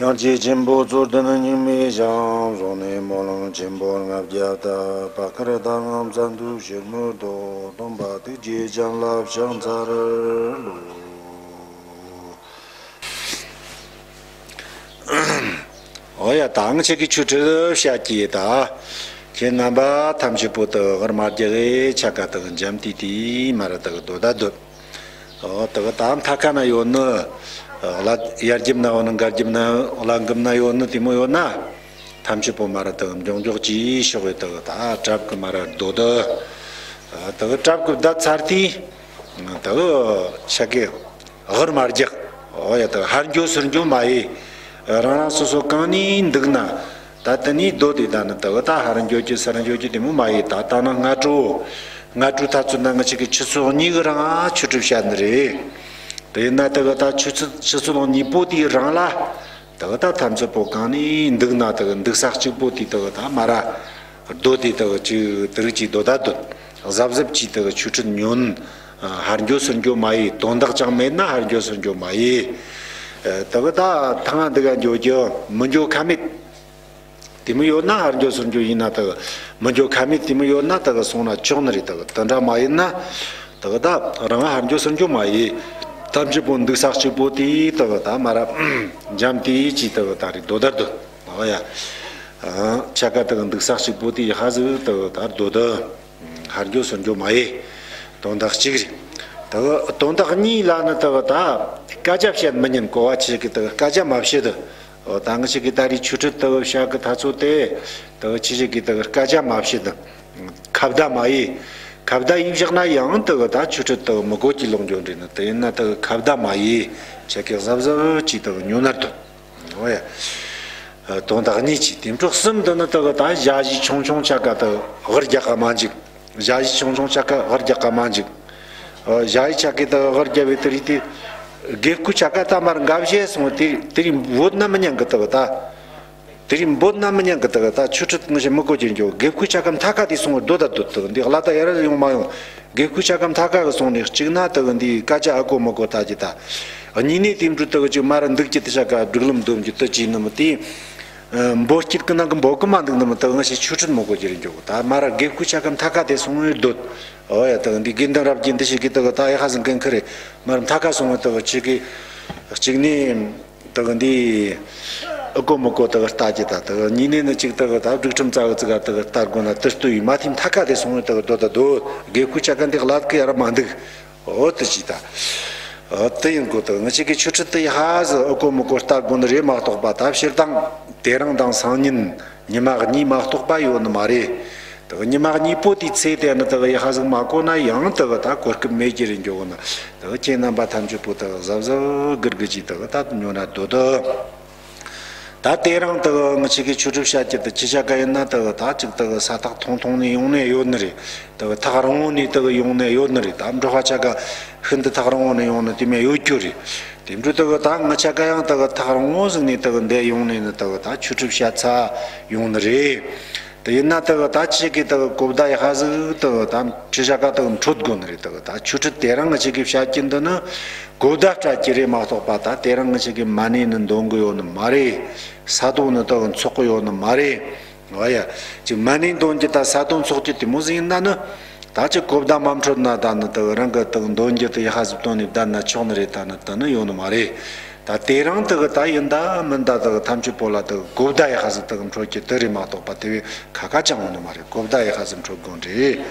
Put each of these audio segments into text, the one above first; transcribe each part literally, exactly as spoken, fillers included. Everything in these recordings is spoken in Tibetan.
སངས་རྒྱས་ཆེན་པོ་རྩོད་ལྡན་རྙིང་མའི་ཞིང་། བཟུང་ནས་སྨོན་ལམ་ཆེན་པོ་ལྔ་བརྒྱ་བཏབ། བཀའ་ཁར་ལྟར་ངང་བཙན་དུ་ཕྱིར་མི་ལྡོག། སྟོན་པ་ཐུགས་རྗེ་ཅན་ལ་ཕྱག་འཚལ་ལོ། འོ་ཡ། ད་ང་ཅག་གི་ཆོས་ཁྲིད་བཤད་ཀྱི་ད། ཁྱེད་རྣམ་པ་ཐམས་ཅད་པོ་དག་ཧར་མ་རྒྱག་གི་ཆ་ག་དག་འཇམ་ཏིག་ཏིག་མ་ར་དག་སྡོད་ད་སྡོད། འོ་དག་ད་མཐའ་ཁ་ན་ཡོད་ནི། ལ་ཡར་རྒྱབ་ན་ཡོད་ནི། མགར་རྒྱབ་ན་ཡོད། ལ་འགུམ་ན་ཡོད་ནི་དེ་མོ་ཡོད་ན། ཐམས་ཅད་པོ་མ་ར་དག་མགྱོགས་མགྱོགས་ཀྱིས་ཤོག་བས་དག་ད་གྲབས་ཀྱི་མ་ར་སྡོད་ད། དག་གྲབས་ཀྱི་བསྡད་ཚར་དུས། དག་ཆ་གི་ཧར་མ་རྒྱག་འོ་ཡ། དག་ཧར་འགྱོ་ཚུར་འགྱོ་མ་ཡེ། རང་རང་སོ་སོ་གང་ནས་འདུག་ན། ད་དེ་ནས་སྡོད་དེ་ད་ནི་དག་ད་ཧར་འགྱོ་རྒྱུ་ཚུར་འགྱོ་རྒྱུ་དེ་མོ་མ་ཡེ། ད་ད་ནི་སྔ་དྲོ། སྔ་དྲོའི་ཐ་ཚོད་ན་ང་ཅག་གི་ཆུ་ཚོད་གཉིས་གི་རིང་ཆོས་ཁྲིད་བཤད་ནི་རེད། དེ་ཡིན་ན་དག་ད་ཆུ་ཚོད་ཆུ་ཚོད་གཉིས་པོ་དེའི་རིང་ལ། དག་ད་ཐམས་ཅད་པོ་གང་ནས་འདུག་ན་དག་འདུག་ས་གཅིག་པོ་དེ་དག་ད་མ་ར་སྡོད་དེ་དག་ཅིག་དེ་རིགས་ཅིག་སྡོད་ད་སྡོད། གཟབ་གཟབ་ཅིག་དག་ཆོས་ཁྲིད་ཉོན། ཧར་འགྱོ་ཚུར་འགྱོ་མ་ཡེ། དོན་དག་ཅང་མེད་ན་ཧར་འགྱོ་ཚུར་འགྱོ་མ་ཡེ། དག་ད་ཐང་འདི་ག་འགྱོ་རྒྱུ་མི་འགྱོ་ཁ་མེད། དེ་མོ་ཡོད་ན་ཧར་འགྱོ་ཚུར་འགྱོ་ཡིན་ན་དག་མི་འགྱོ་ཁ་མེད། དེ་མོ་ཡོད་ན་དག་སོང་ན་ཆོག་ནི་རེད། དག་དེ་འདྲ་མ་ཡིན་ན་དག་ད་རང་ཧར་འགྱོ་ཚུར་འགྱོ་མ་ཡེ། ཐམས་ཅད་པོ་འདུག་ས་གཅིག་པོ་དེ་དག་ད་མ་ར་འཇམ་ཏིག་ཅིག་དག་ད་རེ་སྡོད་ད་སྡོད། འོ་ཡ། ཆ་ག་དག་འདུག་ས་གཅིག་པོ་དེ་ཧ་ཟིག་དག་ད་སྡོད་ད། ཧར་འགྱོ་ཚུར་འགྱོ་མ་ཡེ། དོན་དག་གཅིག་རེད། དག་དོན་དག་གཉིས་ལ་ནི་དག་ད་སྐད་ཆ་བཤད་མི་ཉན་གོ་བ། ཆི་ཞིག་གི་དག་སྐད་ཆ་མ་བཤད་དུ། འོ་ད་ང་ཅག་གི་ད་རེས་ཆོས་ཁྲིད་དག་བཤད་གི་ཐ་ཚོད་དེ། དག་ཆི་ཞིག་གི་དག་སྐད་ཆ་མ་བཤད་དུ། ཁ་བརྡ་མ་ཡེ། ཁ་བརྡ་ཡེ་བཞག་ན་ཡང་དག་ད་ཆོས་ཁྲིད་དག་མི་གོ་གི་ལོག་འགྱོ་འདྲེ་ནི། དེ་ཡིན་ན་དག་ཁ་བརྡ་མ་ཡེ། ཆ་གི་གཟབ་གཟབ་ཅིག་དག་ཉོན་ནར་དུ། འོ་ཡ། དོན་དག་གཉིས་ཅིག་དེ་འཕྲོ་གསུམ་དུ་ནི་དག་ད་ཞ་ཡི་ཆུང་ཆུང་ཆ་ག་དག་ཧར་རྒྱག་ག་མ་འཇུག་ཞ་ཡི་ཆུང་ཆུང་ཆ་ག་ཧར་རྒྱག་ག་མ་འཇུག་འོ་ཞ་ཡི་ཆ་གི་དག་ཧར་རྒྱག་བའི་དེ་རིགས་དེ། དགེ་བསྐོས་ཆ་ག་ད་མར་འགའ་བཞེས་སོང་། དེ་དེ་རིགས་བོད་ན་མི་ཉན་གི་དག་ད། དེ་རིགས་བོད་ན་མི་ཉན་གི་དག་ད་ཆོས་ཁྲིད་ངི་ཞིག་མི་གོ་གྱུར་འགྱོ། དགེ་བསྐོས་ཆ་ག་མཐའ་ཁ་དེ་སོང་བར་སྡོད་ད་སྡོད་དག་འདི་གླ་ད་ཡར་ཡོང་མ་ཡོང་། དགེ་བསྐོས་ཆ་ག་མཐའ་ཁ་གི་སོང་ནས་གཅིག་ན་དག་འདི་སྐད་ཆ་ཨ་གོ་མི་གོ་ལྟ་གི་ད། གཉིས་ནས་དེ་འཕྲོ་དག་ཅིག་མ་ར་འདུག་གི་དེ་ཆ་ག་སྒྲིག་ལམ་སྡོམ་གྱི་དུ་ཅིག་ནི་མི་དེ། འབོད་སྐྱིད་གི་ནང་གི་འབོད་གི་མ་འདུག་ནི་མི་དག་ངི་ཞིག་ཆོས་ཁྲིད་མི་གོ་གྱུར་འགྱོ། ད་མ་ར་དགེ་བསྐོས་ཆ་ག་མཐའ་ཁ་དེ་སོང་བར་སྡོད། འོ་ཡ། དག་འདི་དགེ་འདུན་རབ་རྒྱས་འདི་ཞིག་གི་དག་ད་ཡ་ཧ་ཟིག་གི་ཁི་རེད། མ་ར་མཐའ་ཁ་སོང་བར་དག་ཆི་གི་གཅིག་ནས། དག་འདི་ཨ་གོ་མི་གོ་དག་ལྟ་གི་ད། དག་གཉིས་ནས་ནི་གཅིག་དག་ད་སྒྲིག་ཁྲིམས་རྩ་བ་ཙི་ག་དག་ལྟ་དགོས་ན་དུ་ལྟོས་ཡིན་མ་ཐིམ་མཐའ་ཁ་དེ་སོང་བའི་དག་སྡོད་ད་སྡོད། དགེ་བསྐོས་ཆ་ག་འདི་གླ་གི་ཡར་མ་འདུག་འོ་དེ་ཅི་ད། འོ་དེ་ཡིན་གོ་དག་ངི་ཅག་གི་ཆོས་ཁྲིད་དེ་ཧ་ཟི་ཨ་གོ་མི་གོ་ལྟ་དགོས་ནི་རེད་མ་གཏོགས་པ། ད་སྤྱིར་བཏང་དེ་རིང་དང་སང་ཉིན་ཉི་མ་གཉིས་མ་གཏོགས་པ་ཡོད་ནི་མ་རེད། དག་ཉི་མ་གཉིས་པོ་དེའི་ཚེ་དེ་ནི་དག་ཡ་ཧ་ཟིག་མ་གོ་ན་ཡང་དག་ད་གོ་སྐབས་མེད་ཀྱི་རེད་འགྱོ་གི་ན། དག་ཁྱེད་རྣམ་པ་ཐམས་ཅད་པོ་དག་གཟབ་གཟབ་གིར་གི་ཅིག་དག་ད་ཉོ་ན་སྡོད་དོ། ད་དེ་རིང་དག་ངི་ཅག་གི་ཆོས་ཁྲིད་བཤད་རྒྱུ་དེ་ཅི་བྱ་ག་ཡིན་ན་དག་ད་ཅིག་དག་ས་ཐག་ཐུང་ཐུང་ནས་ཡོང་ནས་ཡོད་ནི་རེད། དག་ཐག་རིང་བོ་ནས་དག་ཡོང་ནས་ཡོད་ནི་རེད། ད་འགྲོ་བ་ཆ་ག་ཤིན་ཏུ་ཐག་རིང་བོ་ནས་ཡོང་ནི་དེ་མོ་ཡོད་རྒྱུ་རེད། དེ་འཕྲོ་དག་ད་ངི་ཆ་ག་ཡང་དག་ཐག་རིང་བོ་ཟིག་ནས་དག་འདི་ཡོང་ནས་ནི་དག་ད་ཆོས་ཁྲིད་བཤད་ཚར་ཡོང་ནི་རེད། དེ་ཡིན་ན་དག་ད་ཅི་གི་དག་གོ་བརྡ་ཡ་ཧ་ཟིག་དག་ད་ཁྲི་ཤ་ཀ་དག་འཕྲོད་དགོས་ནི་རེད། དག་ད་ཆོས་ཁྲིད་དེ་རིང་ངི་ཅག་གི་བཤད་རྒྱུ་འདི་ནི་གོ་བརྡ་སྤྲད་རྒྱུ་རེད་མ་གཏོགས་པ། ད་དེ་རིང་ངི་ཅག་གི་མ་ཎི་ནི་འདོན་གི་ཡོད་ནི་མ་རེད། ས་དོང་ནི་དག་འཚོགས་གི་ཡོད་ནི་མ་རེད། འོ་ཡ། ཅིག་མ་ཎི་འདོན་རྒྱུ་དང་ས་དོང་འཚོགས་རྒྱུ་དེ་མོ་ཟིག་ཡིན་ན་ནི། ད་ཅི་གོ་བརྡ་མ་འཕྲོད་ན་ད་ནི་དག་རང་གི་དག་འདོན་རྒྱུ་དེ་ཡ་ཧ་ཟིག་བཏོན་ནས་བསྡད་ན་ཆོག་ནི་རེད། ད་ནི་ད་ནི་ཡོད་ནི་མ་རེད། ད་དེ་རིང་དག་ད་ཡིན་ད་མིན་ད་དག་ཐམས་ཅད་པོ་ལ་དག་གོ་བརྡ་ཡ་ཧ་ཟིག་དག་འཕྲོད་རྒྱུ་དེ་རེད་མ་གཏོགས་པ་དེ་བས་ཁ་ཁ་ཅང་ཡོད་ནི་མ་རེད། གོ་བརྡ་ཡ་ཧ་ཟིག་འཕྲོད་དགོས་རེད།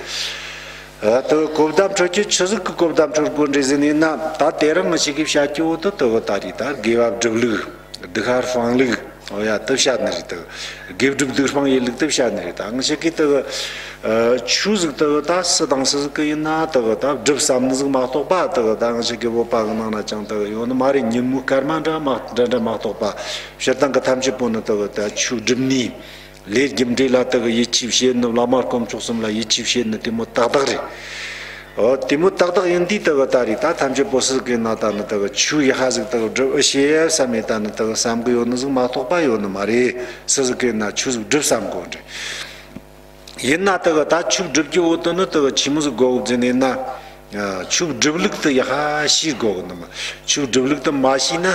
ཨ་དག་གོ་བརྡ་འཕྲོད་རྒྱུ་ཆི་ཟིག་གི་གོ་བརྡ་འཕྲོད་དགོས་རེད་ཟེར་ནས་ན། ད་དེ་རིང་ངི་ཅག་གི་བཤད་རྒྱུ་བོ་དེ་དག་ད་རེད། ད་དགེ་བ་སྒྲུབ་ལུགས། སྡིག་པ་སྤང་ལུགས། འོ་ཡ། དེ་བཤད་ནི་རེད། དག་དགེ་སྒྲུབ་སྡིག་སྤང་ཡེ་ལུགས་དེ་བཤད་ནི་རེད། ད་ངི་ཅག་གི་དག་ཆོས་ཟིག་དག་ད་སུ་དང་སུ་ཟིག་གི་ཡིན་ན་དག་ད་སྒྲུབ་བསམ་ནི་ཟིག་མ་གཏོགས་པ། དག་ད་ངི་ཅག་གི་བོད་པ་གི་ནང་ན་ཅང་དག་ཡོད་ནི་མ་རེད། ཉིན་མོའི་སྐར་མ་འདྲ་མ་འདྲ་འདྲ་མ་གཏོགས་པ། སྤྱིར་བཏང་གི་ཐམས་ཅད་པོ་ནི་དག་ད་ཆོས་སྒྲུབ་ནི། ལས་རྒྱུ་འབྲས་ལ་དག་ཡིད་ཆེས་བྱེད་ནི། བླ་མ་དཀོན་མཆོག་གསུམ་ལ་ཡིད་ཆེས་བྱེད་ནི་དེ་མོ་ཏག་ཏག་རེད། འོ་དེ་མོ་ཏག་ཏག་ཡིན་དུས་དག་ད་རེད། ད་ཐམས་ཅད་པོ་སུ་གི་ན་ད་ནི་དག་ཆོས་ཡ་ཧ་ཟིག་དག་སྒྲུབ་ཨེ་ཤེས་བསམ་མེད་ད་ནི་དག་བསམ་གི་ཡོད་ནི་ཟིག་མ་གཏོགས་པ་ཡོད་ནི་མ་རེད། སུ་ཟིག་གི་ན་ཆོས་ཟིག་སྒྲུབ་བསམ་དགོས་རེད། ཡིན་ན་དག་ད་ཆོས་སྒྲུབ་རྒྱུ་བོ་དེ་ནི་དག་ཆི་མོ་ཟིག་དགོས་ཟེར་ནས་ན། ཆོས་སྒྲུབ་ལུགས་དེ་ཡ་ཧ་ཤེས་དགོས་གི་ནི་མ། ཆོས་སྒྲུབ་ལུགས་དེ་མ་ཤེས་ན་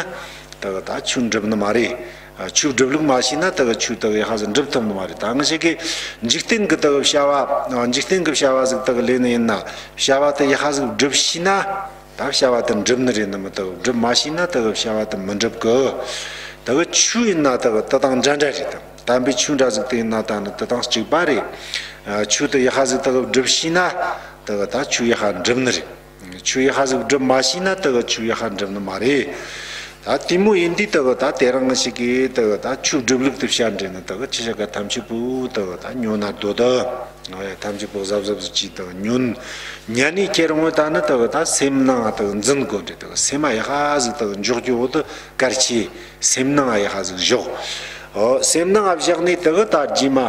དག་ད་ཆོས་འགྲུབ་ནི་མ་རེད། ཆོས་སྒྲུབ་ལུགས་མ་ཤེས་ན་དེ་གི་ཆོས་དེ་གི་ཡག་པ་ཟིག་འགྲུབ་ཐུབ་ནི་མ་རེད། ད་ང་ཞིག་གི་འཇིག་རྟེན་གི་དེ་གི་བྱ་བ། འཇིག་རྟེན་གི་བྱ་བ་ཟིག་དེ་གི་ལས་ནི་ཡིན་ན། བྱ་བ་དེ་ཡག་པ་ཟིག་སྒྲུབ་ཤེས་ན། ད་བྱ་བ་དེ་འགྲུབ་ནི་རེད། ནི་མི་དེ་གི་སྒྲུབ་མ་ཤེས་ན་དེ་གི་བྱ་བ་དེ་མི་འགྲུབ་གི། དེ་གི་ཆོས་ཡིན་ན་དེ་གི་དེ་དང་འདྲ་འདྲ་རེད། དམ་པའི་ཆོས་འདྲ་ཟིག་དེ་ཡིན་ན་ད་ནི་དེ་དང་གཅིག་པ་རེད། ཆོས་དེ་ཡག་པ་ཟིག་དེ་གི་སྒྲུབ་ཤེས་ན་དེ་གི་ད་ཆོས་ཡག་པ་འགྲུབ་ནི་རེད། ཆོས་ཡག་པ་ཟིག་སྒྲུབ་མ་ཤེས་ན་དེ་གི་ཆོས་ཡག་པ་འགྲུབ་ནི་མ་རེད། ད་དེ་མོ་ཡིན་དུས་དེ་གི་ད་དེ་རིང་ང་ཞིག་གིས་དེ་གི་ད་ཆོས་སྒྲུབ་ལུགས་དེ་བཤད་འདྲེ་ནི་དེ་གི་ཆི་ཆ་ག་ཐམས་ཅད་པོ་དེ་གི་ད་ཉོན་ན་དོ་དེ། ཐམས་ཅད་པོ་གཟབ་གཟབ་ཟིག་ཅིག་དེ་གི་ཉོན། ཉན་ནས་ཁྱེད་རང་ད་ནི་དེ་གི་ད་སེམས་ནང་དེ་གི་འཛིན་དགོས་འདྲེ། དེ་གི་སེམས་མ་ཡག་པ་ཟིག་དེ་གི་འཇོག་རྒྱུ་བོ་དེ་གལ་ཆེ། སེམས་ནང་ཡག་པ་ཟིག་བཞག་འོ། སེམས་ནང་བཞག་ནས་དེ་གི་ད་རྗེས་མ་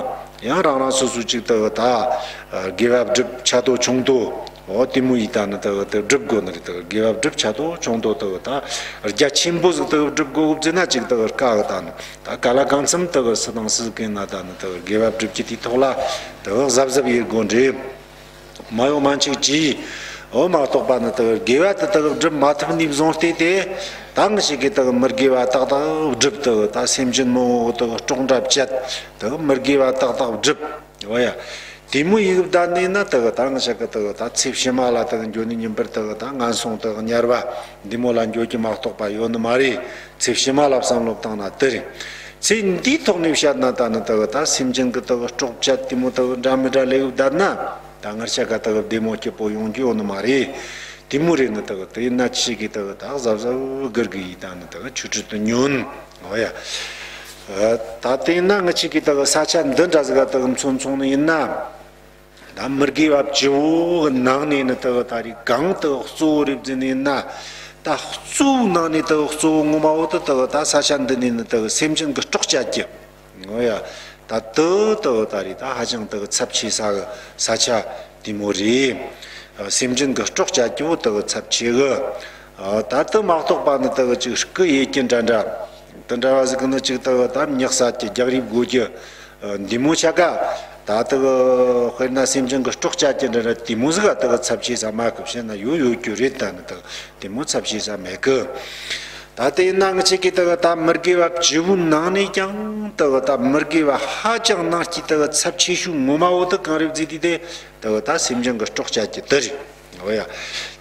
ཡང་རང་རང་སོ་སོ་ཅིག་དེ་གི་ད་དགེ་བ་སྒྲུབ་ཆེ་དོ་ཆུང་དོ། འོ་དེ་མོ་ཡིས་ད་ནི་དེ་གི་དེ་སྒྲུབ་དགོས་ནི་རེད། དེ་གི་དགེ་བ་སྒྲུབ་ཆེ་དོ་ཆུང་དོ་དེ་གི་ད་རྒྱ་ཆེན་པོ་ཟིག་དེ་གི་སྒྲུབ་དགོས་ཟེར་ན་ཅིག་དེ་གི་དཀའ་གི། ད་ནི་ད་ག་ལ་གང་འཚམ་དེ་གི་སུ་དང་སུ་གིས་ན་ད་ནི་དེ་གི་དགེ་བ་སྒྲུབ་རྒྱུ་དེའི་ཐོག་ལ་དེ་གི་གཟབ་གཟབ་ཡེད་དགོས་འདྲེ། མ་ཡོང་མ་འཆུག་ཅིག་འོ་མ་གཏོགས་པ་ནི་དེ་གི་དགེ་བ་དེ་དེ་གི་སྒྲུབ་མ་ཐུབ་ནས་བཟུང་སྟེ་དེ། ད་ང་ཞིག་གིས་དེ་གི་མི་དགེ་བ་ཏག་ཏག་སྒྲུབ། དེ་གི་ད་སེམས་ཅན་མང་བོ་དེ་གི་སྲོག་འདྲ་བཅད། དེ་གི་མི་དགེ་བ་ཏག་ཏག་སྒྲུབ། འོ་ཡ། དེ་མོ་ཡིན་གི་བསྡད་ནས་ན་དེ་གི་ད་ང་ཞིག་གིས་དེ་གི་ད་ཚེ་ཕྱི་མ་ལ་དེ་གི་འགྱོ་ནི་ཉིན་པར་དེ་གི་ད་ངན་སོང་དེ་གི་དམྱལ་བ་འདི་མོ་ལ་འགྱོ་རྒྱུ་མ་གཏོགས་པ་ཡོད་ནི་མ་རེད། ཚེ་ཕྱི་མ་ལ་བསམ་བློ་བཏང་ན་དེ་རེད། ཚེ་འདིའི་ཐོག་ནས་བཤད་ན་ད་ནི་དེ་གི་ད་སེམས་ཅན་གི་དེ་གི་སྲོག་བཅད་དེ་མོ་དེ་གི་འདྲ་མི་འདྲ་ལས་གི་བསྡད་ན། ད་ང་ཞིག་ག་དེ་གི་བདེ་མོ་སྐྱིད་པོ་ཡོང་རྒྱུ་ཡོད་ནི་མ་རེད། དེ་མོ་རེད། ནི་དེ་གི་དེ་ཡིན་ན་ཆི་གི་དེ་གི་ད་གཟབ་གཟབ་སྒུར་གི་ཡིས་ད་ནི་དེ་གི་ཆོས་ཁྲིད་དེ་ཉོན། འོ་ཡ། ད་དེ་ཡིན་ན་ང་ཆི་གི་དེ་གི་ས་ཆ་འདི་འདྲ་ཟིག་ག་དེ་གི་མཚོན་སོང་ནི་ཡིན་ན། ད་མི་དགེ་བ་བཅུ་བོ་གི་ནང་ནས་ནི་དེ་གི་ད་རེས་གང་དེ་གི་གཙོ་བོ་རེད་ཟེར་ནི་ཡིན་ན། ད་གཙོ་བོའི་ནང་ནས་དེ་གི་གཙོ་བོ་ངོ་མ་བོ་དེ་དེ་གི་ད་ས་ཆ་འདི་ནས་ནི་དེ་གི་སེམས་ཅན་གི་སྲོག་བཅད་རྒྱུ། འོ་ཡ། ད་དེ་དེ་གི་ད་རེད། ད་ཧ་ཅང་དེ་གི་ཚབས་ཆེ་ས་གི་ས་ཆ་དེ་མོ་རེད། སེམས་ཅན་གི་སྲོག་བཅད་རྒྱུ་བོ་དེ་གི་ཚབས་ཆེ་གི། ད་དེ་མ་གཏོགས་པ་ནི་དེ་གི་ཅིག་རྐུ་ཡེད་རྒྱུ་འདྲ་འདྲ། དེ་འདྲ་བ་ཟིག་གི་ནི་ཅིག་དེ་གི་ད་མྱི་བསད་རྒྱུ་རྒྱག་རེས་དགོས་རྒྱུ། འདི་མོ་ཆ་ག་ད་དེ་གི་དཔེར་ན་སེམས་ཅན་གི་སྲོག་བཅད་རྒྱུ་འདྲ་འདྲ་དེ་མོ་ཟིག་ག་དེ་གི་ཚབས་ཆེ་ས་མེད་གི། བཤད་ན་ཡོད་ཡོད་རྒྱུ་རེད། ད་ནི་དེ་གི་དེ་མོ་ཚབས་ཆེ་ས་མེད་གི། ད་དེ་ཡིན་ན་ང་ཆི་གི་དེ་གི་ད་མི་དགེ་བ་བཅུ་བོའི་ནང་ནས་ཀྱང་དེ་གི་ད་མི་དགེ་བ་ཧ་ཅང་ནང་སྐྱིད་དེ་གི་ཚབས་ཆེ་ཤོས་ངོ་མ་བོ་དེ་གང་རེད་ཟེར་དུས་དེ་དེ་གི་ད་སེམས་ཅན་གི་སྲོག་བཅད་རྒྱུ་དེ་རེད། འོ་ཡ།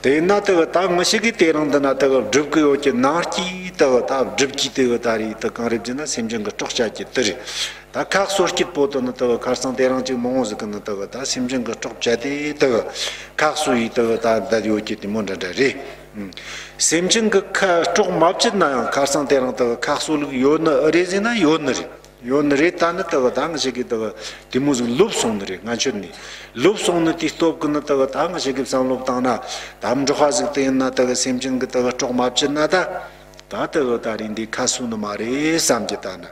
དེ་ཡིན་ན་དེ་གི་ད་ང་ཞིག་གི་དེ་རིང་འདི་ན་དེ་གི་སྒྲུབ་གི་ཡོད་ཀྱི་ནང་སྐྱིད་དེ་གི་ད་སྒྲུབ་ཀྱི་དེ་གི་ད་རེད། དེ་གང་རེད་ཟེར་ན་སེམས་ཅན་གི་སྲོག་བཅད་རྒྱུ་དེ་རེད། ད་ཁ་གསོ་སྐྱིད་པོ་དེ་ནི་དེ་གི་ཁ་སང་དེ་རིང་ཅིག་མང་བོ་ཟིག་གི་ནི་དེ་གི་ད་སེམས་ཅན་གི་སྲོག་བཅད་དེ་དེ་གི་ཁ་གསོ་ཡི་དེ་གི་ད་བསྡད་ཡོད་ཀྱི་དེ་མོ་འདྲ་འདྲ་རེད། སེམས་ཅན་གི་ཁ་སྲོག་མ་བཅད་ན་ཡང་ཁ་སང་དེ་རིང་དེ་གི་ཁ་གསོ་ལུགས་ཡོད་ནི་ཨེ་རེད་ཟེར་ན་ཡོད་ནི་རེད། ཡོད་ནི་རེད། ད་ནི་དེ་གི་ད་ང་ཞིག་གི་དེ་གི་དེ་མོ་ཟིག་ལོབས་སོང་ནི་རེད། ང་ཆོད་ནི་ལོབས་སོང་ནི་དེ་སྟོབས་གི་ནི་དེ་གི་ད་ང་ཞིག་གི་བསམ་བློ་བཏང་ན། ད་འབྲོག་པ་ཟིག་དེ་ཡིན་ན་དེ་གི་སེམས་ཅན་གི་དེ་གི་སྲོག་མ་བཅད་ན་ད། ད་དེ་གི་ད་རིང་འདི་ཁ་གསོ་ནི་མ་རེད་བསམ་གི། ད་ནི་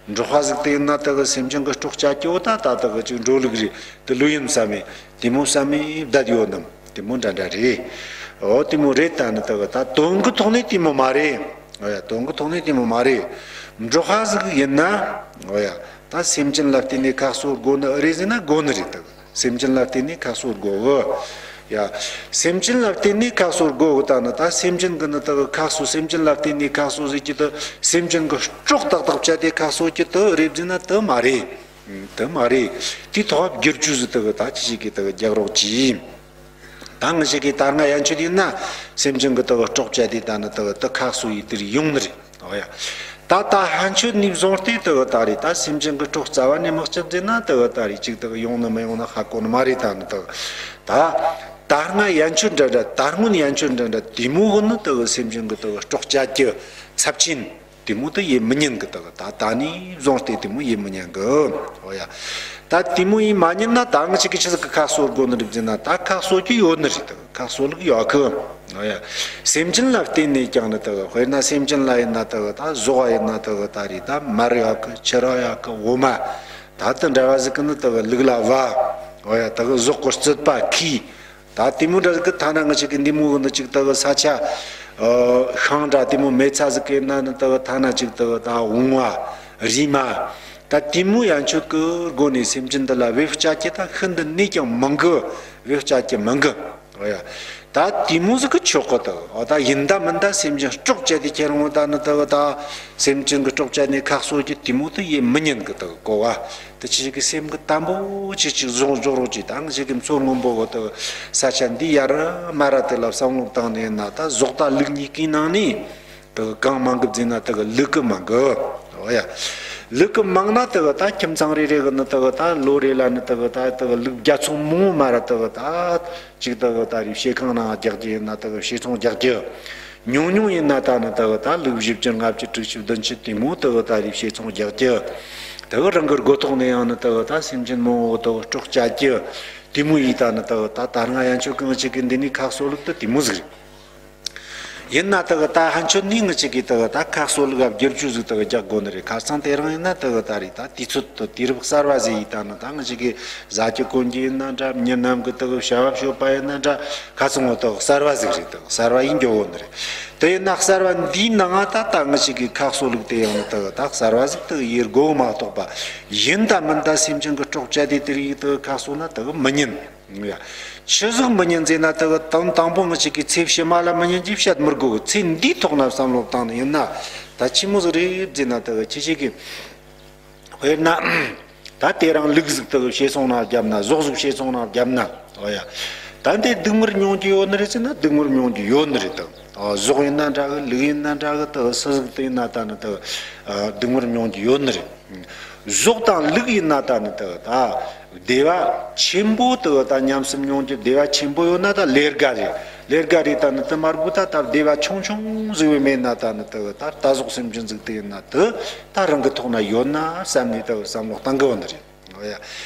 འབྲོག་པ་ཟིག་དེ་ཡིན་ན་དེ་གི་སེམས་ཅན་གི་སྲོག་བཅད་རྒྱུ་བོ་ད་ད་དེ་གི་ཅིག་འགྲོ་ལུགས་རེད། དེ་ལོས་ཡིན་བསམ་མེད་དེ་མོ་བསམ་མེད་བསྡད་ཡོད་ནམ། དེ་མོ་འདྲ་འདྲ་རེད། འོ་དེ་མོ་རེད། ད་ནི་དེ་གི་ད་དོན་གི་ཐོག་ནས་དེ་མོ་མ་རེད། འོ་ཡ། དོན་གི་ཐོག་ནས་དེ་མོ་མ་རེད། འབྲོག་པ་ཟིག་ཡིན་ན། འོ་ཡ། ད་སེམས་ཅན་ལ་བརྟེན་ནས་ཁ་གསོ་དགོས་ནི་ཨེ་རེད་ཟེར་ན་དགོས་ནི་རེད། དེ་གི་སེམས་ཅན་ལ་བརྟེན་ནས་ཁ་གསོ་དགོས་གི། ཡ། སེམས་ཅན་ལ་བརྟེན་ནས་ཁ་གསོ་དགོས་གི། ད་ནི་ད་སེམས་ཅན་གི་ནི་དེ་གི་ཁ་གསོ། སེམས་ཅན་ལ་བརྟེན་ནས་ཁ་གསོ་ཟེར་གྱི་དེ་སེམས་ཅན་གི་སྲོག་ཏག་ཏག་བཅད་དེ་ཁ་གསོ་གྱི་དེ་རེད་ཟེར་ན་དེ་མ་རེད། དེ་མ་རེད། དེའི་ཐོག་བསྒྱུར་བཅོས་ཟིག་དེ་གི་ད་ཅི་ཞིག་གི་དེ་གི་རྒྱག་རོགས་གྱིས། ད་ང་ཞིག་གི་ད་སྔ་ཡན་ཆོད་ཡིན་ན་སེམས་ཅན་གི་དེ་གི་སྲོག་བཅད་དེ་ད་ནི་དེ་གི་དེ་ཁ་གསོ་ཡི་དེ་རིགས་ཡོང་ནི་རེད། འོ་ཡ། ད་ད་ཧན་ཆོད་ནས་བཟུང་སྟེ་དེ་གི་ད་རེད། ད་སེམས་ཅན་གི་སྲོག་རྩ་བ་ནས་མི་བཅད་ཟེར་ན་དེ་གི་ད་རེད། ཅིག་དེ་གི་ཡོང་ནི་མི་ཡོང་ནི་ཧ་གོ་ནི་མ་རེད། ད་ནི་དེ་གི་ད་ད་སྔ་ཡན་ཆོད་འདྲ་འདྲ། ད་སྔོན་ཡན་ཆོད་འདྲ་འདྲ་དེ་མོ་གི་ནི་དེ་གི་སེམས་ཅན་གི་དེ་གི་སྲོག་བཅད་རྒྱུ་ཚབས་ཆེན། དེ་མོ་དེ་ཡེད་མི་ཉན་གི། དེ་གི་ད་ད་ནས་བཟུང་སྟེ་དེ་མོ་ཡེད་མི་ཉན་གི། འོ་ཡ། ད་དེ་མོ་ཡེད་མ་ཉན་ན་ད་ང་ཅིག་གི་ཆི་ཟིག་གི་ཁ་གསོ་དགོས་ནི་རེད་ཟེར་ན། ད་ཁ་གསོ་རྒྱུ་ཡོད་ནི་རེད། དེ་གི་ཁ་གསོ་ལུགས་ཡོད་གི། འོ་ཡ། སེམས་ཅན་ལ་བརྟེན་ནས་ཀྱང་ནི་དེ་གི། དཔེར་ན་སེམས་ཅན་ལ་ཡིན་ན་དེ་གི་ད་ཟོག་ག་ཡིན་ན་དེ་གི་ད་རེད། ད་མར་ཡོད་གི། ཕྱུ་ར་ཡོད་གི། འོ་མ། ད་དེ་འདྲ་བ་ཟིག་གི་ནི་དེ་གི་ལུག་ལ་བ། འོ་ཡ། དེ་གི་ཟོག་གི་རྩིད་པ་ཁྱི། ད་དེ་མོ་འདྲ་ཟིག་གི་ཐ་ན་ང་ཅིག་གི་འདི་མོ་གི་ནི་ཅིག་དེ་གི་ས་ཆ་ཤིང་འདྲ་དེ་མོ་མེད་ས་ཟིག་གི་ན་ནི་དེ་གི་ཐ་ན་ཅིག་དེ་གི་ད་བུང་བ་རིལ་མ། ད་དེ་མོ་ཡན་ཆོད་གི་སྒོ་ནས་སེམས་ཅན་འདི་ལ་བེད་སྤྱད་རྒྱུ་ད་ཤིན་ཏུ་ནས་ཀྱང་མང་གི། བེད་སྤྱད་རྒྱུ་མང་གི། འོ་ཡ། ད་དེ་མོ་ཟིག་གི་ཆོག་གི་དག་ཨོ་ད་ཡིན་ད་མིན་ད་སེམས་ཅན་སྲོག་བཅད་དེ་ཁྱེར་འོང་ད་ནི་དག་ད་སེམས་ཅན་གི་སྲོག་བཅད་ནས་ཁ་གསོ་རྒྱུ་དེ་མོ་དེ་ཡེ་མི་ཉན་གི་དག་གོ་བ། དེ་ཆི་ཞིག་གི་སེམས་གི་དམ་པོ་ཆི་ཞིག་བཟུང་འཇོག་རོགས་ཀྱི་ད་ང་ཞིག་གི་མཚོ་སྔོན་པོ་གི་དག་ས་ཆ་འདི་ཡར་མར་དེ་ལ་བསམ་བློ་བཏང་ནས་ན་ད་ཟོག་ད་ལུག་གཉིས་ཀའི་ནང་ནས། དེ་གི་གང་མང་གི་བརྫིས་ན་དེ་གི་ལུག་གི་མང་གི། འོ་ཡ། ལུག་གི་མང་ན་དེ་གི་ད་ཁྱིམ་ཚང་རེ་རེ་གི་ནི་དེ་གི་ད་ལོ་རེ་ལ་ནི་དེ་གི་ད་དེ་གི་ལུག་བརྒྱ་ཚོང་མང་བོ་མ་ར་དེ་གི་ད་ཅིག་དེ་གི་ད་རེ་བཤས་ཁང་ནང་རྒྱག་རྒྱུ་ཡིན་ན་དེ་གི་བཤས་ཚོང་རྒྱག་རྒྱུ། ཉུང་ཉུང་ཡིན་ན་ད་ནི་དེ་གི་ད་ལུག་བཞི་བཅུ་ལྔ་བཅུ་དྲུག་ཅུ་བདུན་ཅུ་དེ་མོ་དེ་གི་ད་རེ་བཤས་ཚོང་རྒྱག་རྒྱུ། དེ་གི་རང་གི་སྒོ་ཐོག་ནས་ཡང་ནི་དེ་གི་ད་སེམས་ཅན་མང་བོ་དེ་གི་སྲོག་བཅད་རྒྱུ། དེ་མོ་ཡིས་ད་ནི་དེ་གི་ད་ད་སྔ་ཡན་ཆོད་གང་ཅིག་གི་འདི་ནི་ཁ་གསོ་ལུགས་དེ་དེ་མོ་ཟིག་རེད། ཡིན་ན་དེ་གི་ད་ཕན་ཆོད་ནི་ང་ཅིག་གིས་དེ་གི་ད་ཁ་གསོ་ལུགས་བསྒྱུར་བཅོས་ཟིག་དེ་གི་རྒྱག་དགོ་ནི་རེད། ཁ་སང་དེ་རིང་ཡིན་ན་དེ་གི་ད་རེད་ད་དུས་ཚོད་དེ་དུས་རབས་གསར་བ་ཟིག་ཡིན་ད་ནི་ད་ང་ཅིག་གིས་བཟའ་རྒྱུ་གོན་རྒྱུ་ཡིན་ན་འདྲ། མྱི་རྣམས་གི་དེ་གི་བྱ་བ་སྤྱོད་པ་ཡིན་ན་འདྲ། ཁ་སང་བོ་དེ་གི་གསར་བ་ཟིག་རེད། དེ་གི་གསར་བ་ཡིན་འགྱོ་གོ་ནི་རེད། དེ་ཡིན་ན་གསར་བ་འདིའི་ནང་ང་ད་ད་ང་ཅིག་གིས་ཁ་གསོ་ལུགས་དེ་ཡང་ནི་དེ་གི་ད་གསར་བ་ཟིག་དེ་གི་ཡེ་དགོ་མ་གཏོགས་པ་ཡིན་ད་མིན་ད་སེམས་ཅན་གི་སྲོག་བཅད་དེ་དེ་རིགས་དེ་གི་ཁ་གསོ་ན་དེ་གི་མི་ཉན། ཡ། ཆི་ཟིག་མི་ཉན་ཟེར་ན་དེ་གི་དང་དང་པོ་ང་ཅིག་གིས་ཚེ་ཕྱི་མ་ལ་མི་ཉན་གྱི་བཤད་མི་དགོས་གི། ཚེ་འདིའི་ཐོག་ན་བསམ་བློ་བཏང་ནི་ཡིན་ན་ད་ཆི་མོ་ཟིག་རེད་ཟེར་ན་དེ་གི་ཁྱེད་ཅག་གིས་དཔེར་ན་ད་དེ་རིང་ལུག་ཟིག་དེ་གི་བཤས་ཚོང་ན་བརྒྱབ་ན་ཟོག་ཟིག་བཤས་ཚོང་ན་བརྒྱབ་ན་འོ་ཡ། ད་འདི་སྡུག་བསྔལ་མྱོང་རྒྱུ་ཡོད་ནི་རེད་ཟེར་ན་སྡུག་བསྔལ་མྱོང་རྒྱུ་ཡོད་ནི་རེད་དང་། ཨ། ཟོག་ཡིན་ན་འདྲ་གི། ལུག་ཡིན་ན་འདྲ་གི། དེ་གི་སུ་ཟིག་དེ་ཡིན་ན་ད་ནི་དེ་གི་ཨ། སྡུག་བསྔལ་མྱོང་རྒྱུ་ཡོད་ནི་རེད། ཟོག་དང་ལུག་ཡིན་ན་ད་ནི་དེ་གི་ད་བདེ་བ་ཆེན་པོ་དེ་གི་ད་ཉམས་སུ་མྱོང་རྒྱུ་བདེ་བ་ཆེན་པོ་ཡོད་ན་ད་ལས་དགའ་རེད། ལས་དགའ་རེད། ད་ནི་དེ་མར་གུ་ད་ད་བདེ་བ་ཆུང་ཆུང་ཟིག་བས་མེད་ན་ད་ནི་དེ་གི་ད་རྟ་ཟོག་སེམས་ཅན་ཟིག་དེ་ཡིན་ན་དེ་ད་རང་གི་ཐོག་ན་ཡོད་ན་བསམ་ནས་དེ་གི་བསམ་བློ་གཏང་གི་ཡོད་ནི་རེད། འོ་ཡ།